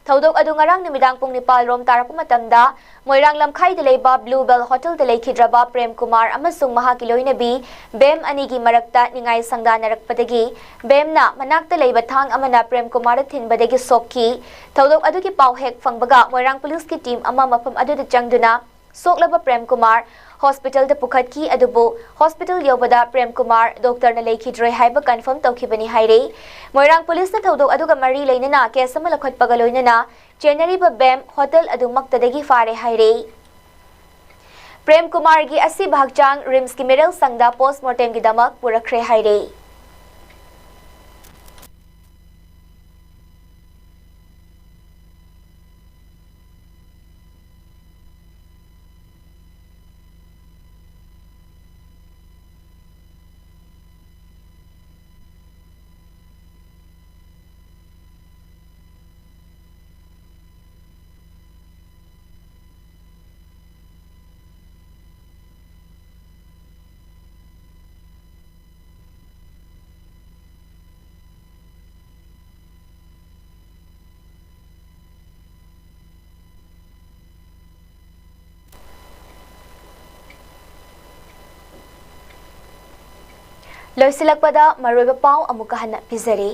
ꯊꯧꯗꯣꯛ ꯑꯗꯨ ꯉꯔꯥꯡ ꯅꯨꯃꯤꯗꯥꯡ ꯄꯨꯡ ꯅꯤꯄꯥꯜ ꯔꯣꯝ ꯇꯥꯔꯛꯄ ꯃꯇꯝꯗ ꯃꯣꯏꯔꯥꯡ ꯂꯝꯈꯥꯏꯗ ꯂꯩꯕ ꯕ꯭ꯂꯨ ꯕꯦꯜ ꯍꯣꯇꯦꯜꯗ ꯂꯩꯈꯤꯗ꯭ꯔꯕ ꯄ꯭ꯔꯦꯝ ꯀꯨꯃꯥꯔ ꯑꯃꯁꯨꯡ ꯃꯍꯥꯛꯀꯤ ꯂꯣꯏꯅꯕꯤ ꯕꯦꯝ ꯑꯅꯤꯒꯤ ꯃꯔꯛꯇ ꯅꯤꯡꯉꯥꯏ ꯁꯪꯗꯥꯅꯔꯛꯄꯗꯒꯤ ꯕꯦꯝꯅ ꯃꯅꯥꯛꯇ ꯂꯩꯕ ꯊꯥꯡ ꯑꯃꯅ ꯄ꯭ꯔꯦꯝ ꯀꯨꯃꯥꯔꯗ ꯊꯤꯟꯕꯗꯒꯤ ꯁꯣꯛꯈꯤ꯫ ꯊꯧꯗꯣꯛ ꯑꯗꯨꯒꯤ ꯄꯥꯎ ꯍꯦꯛ ꯐꯪꯕꯒ ꯃꯣꯏꯔꯥꯡ ꯄꯨꯂꯤꯁꯀꯤ ꯇꯤꯝ ꯑꯃ ꯃꯐꯝ ꯑꯗꯨꯗ ꯆꯪꯗꯨꯅ ꯁꯣꯛꯂꯕ ꯄ꯭ꯔꯦꯝ ꯀꯨꯃꯥꯔ ꯍꯣꯁꯄꯤꯇꯥꯜꯗ ꯄꯨꯈꯠꯈꯤ꯫ ꯑꯗꯨꯕꯨ ꯍꯣꯁꯄꯤꯇꯥꯜ ꯌꯧꯕꯗ ꯄ꯭ꯔꯦꯝ ꯀꯨꯃꯥꯔ ꯗꯣꯛꯇꯔꯅ ꯂꯩꯈꯤꯗ꯭ꯔꯦ ꯍꯥꯏꯕ ꯀꯟꯐꯥꯔꯝ ꯇꯧꯈꯤꯕꯅꯤ ꯍꯥꯏꯔꯤ꯫ ꯃꯣꯏꯔꯥꯡ ꯄꯨꯂꯤꯁꯅ ꯊꯧꯗꯣꯛ ꯑꯗꯨꯒ ꯃꯔꯤ ꯂꯩꯅꯅ ꯀꯦꯁ ꯑꯃ ꯂꯧꯈꯠꯄꯒ ꯂꯣꯏꯅꯅ ꯆꯦꯟꯅꯔꯤꯕ ꯕꯦꯝ ꯍꯣꯇꯦꯜ ꯑꯗꯨꯃꯛꯇꯗꯒꯤ ꯐꯥꯔꯦ ꯍꯥꯏꯔꯤ꯫ ꯄ꯭ꯔꯦꯝ ꯀꯨꯃꯥꯔꯒꯤ ꯑꯁꯤꯕ ꯍꯛꯆꯥꯡ ꯔꯤꯝꯁꯀꯤ ꯃꯤꯔꯦꯜ ꯁꯪꯗ ꯄꯣꯁꯃꯣꯔꯇꯦꯝꯒꯤꯗꯃꯛ ꯄꯨꯔꯛꯈ꯭ꯔꯦ ꯍꯥꯏꯔꯤ꯫ ꯂꯣꯏꯁꯤꯜꯂꯛꯄꯗ ꯃꯔꯨꯑꯣꯏꯕ ꯄꯥꯎ ꯑꯃꯨꯛꯀ ꯍꯟꯅ ꯄꯤꯖꯔꯤ꯫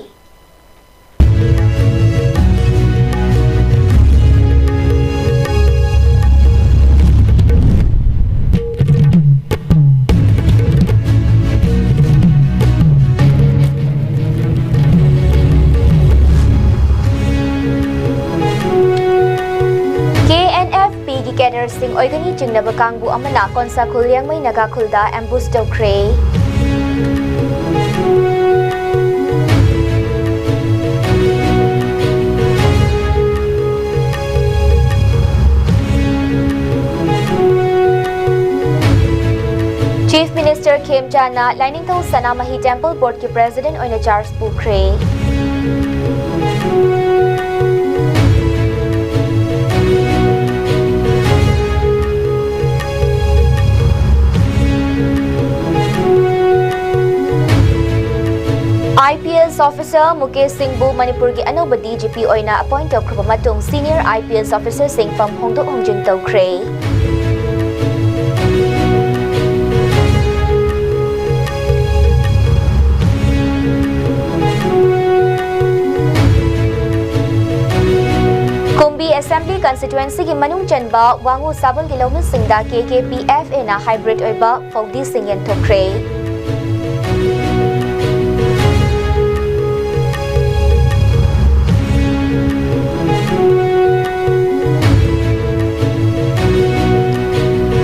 ꯀꯦ ꯑꯦꯟ ꯑꯦꯐ ꯄꯤꯒꯤ ꯀꯦꯗꯔꯁꯤꯡ ꯑꯣꯏꯒꯅꯤ ꯆꯤꯡꯅꯕ ꯀꯥꯡꯕꯨ ꯑꯃꯅ ꯀꯣꯟꯁꯥꯈꯨꯜ ꯂꯤꯌꯥꯡꯃꯩ ꯅꯥꯒꯥ ꯈꯨꯜꯗ ꯑꯦꯝꯕꯨꯁ ꯇꯧꯈ꯭ꯔꯦ꯫ ꯆꯤꯐ ꯃꯤꯅꯤꯁꯇꯔ ꯈꯦꯝꯆꯥꯟꯅ ꯂꯥꯏꯅꯤꯡꯊꯧ ꯁꯅꯥꯃꯍꯤ ꯇꯦꯝꯄꯜ ꯕꯣꯔꯗꯀꯤ ꯄ꯭ꯔꯦꯁꯤꯗꯦꯟꯠ ꯑꯣꯏꯅ ꯆꯥꯔꯖ ꯄꯨꯈ꯭ꯔꯦ꯫ ꯃꯨꯀꯦꯁ ꯁꯤꯡꯕꯨ ꯃꯅꯤꯄꯨꯔꯒꯤ ꯑꯅꯧꯕ D G P ꯑꯣꯏꯅ ꯑꯦꯄꯣꯏꯟꯠ ꯇꯧꯈ꯭ꯔꯕ ꯃꯇꯨꯡ ꯁꯤꯅꯤꯌꯔ I P S ꯑꯣꯐꯤꯁꯔꯁꯤꯡ ꯐꯝ ꯍꯣꯡꯗꯣꯛ ꯍꯣꯡꯖꯤꯟ ꯇꯧꯈ꯭ꯔꯦ꯫ ꯀꯨꯝꯕꯤ ꯑꯦꯁꯦꯝꯕ꯭ꯂꯤ ꯀꯟꯁꯇꯤꯇ꯭ꯋꯦꯟꯁꯤꯒꯤ ꯃꯅꯨꯡ ꯆꯟꯕ ꯋꯥꯉꯨ ꯁꯥꯕꯜꯒꯤ ꯂꯧꯃꯤꯁꯤꯡꯗ K K P F Aꯅ ꯍꯥꯏꯕ꯭ꯔꯤꯗ ꯑꯣꯏꯕ ꯐꯧꯗꯤꯁꯤꯡ ꯌꯦꯟꯊꯣꯛꯈ꯭ꯔꯦ꯫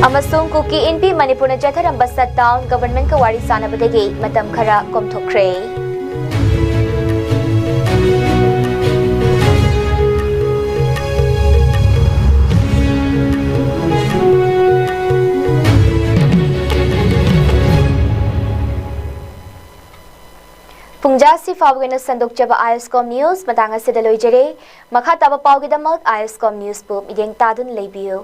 ꯑꯃꯁꯨꯡ ꯀꯨꯀꯤ ꯏꯟꯄꯤ ꯃꯅꯤꯄꯨꯔꯅ ꯆꯠꯊꯔꯝꯕ ꯁꯠꯗꯥꯎꯟ ꯒꯚꯔꯟꯃꯦꯟꯠꯀ ꯋꯥꯔꯤ ꯁꯥꯟꯅꯕꯗꯒꯤ ꯃꯇꯝ ꯈꯔ ꯀꯣꯝꯊꯣꯛꯈ꯭ꯔꯦ꯫ ꯄꯨꯡꯖꯥꯁꯤ ꯐꯥꯎꯕꯒꯤ ꯑꯣꯏꯅ ꯁꯟꯗꯣꯛꯆꯕ ISCOM News ꯃꯇꯥꯡ ꯑꯁꯤꯗ ꯂꯣꯏꯖꯔꯦ꯫ ꯃꯈꯥ ꯇꯥꯕ ꯄꯥꯎꯒꯤꯗꯃꯛ ISCOM Newsꯄꯨ ꯃꯤꯠꯌꯦꯡ ꯇꯥꯗꯨꯅ ꯂꯩꯕꯤꯌꯨ꯫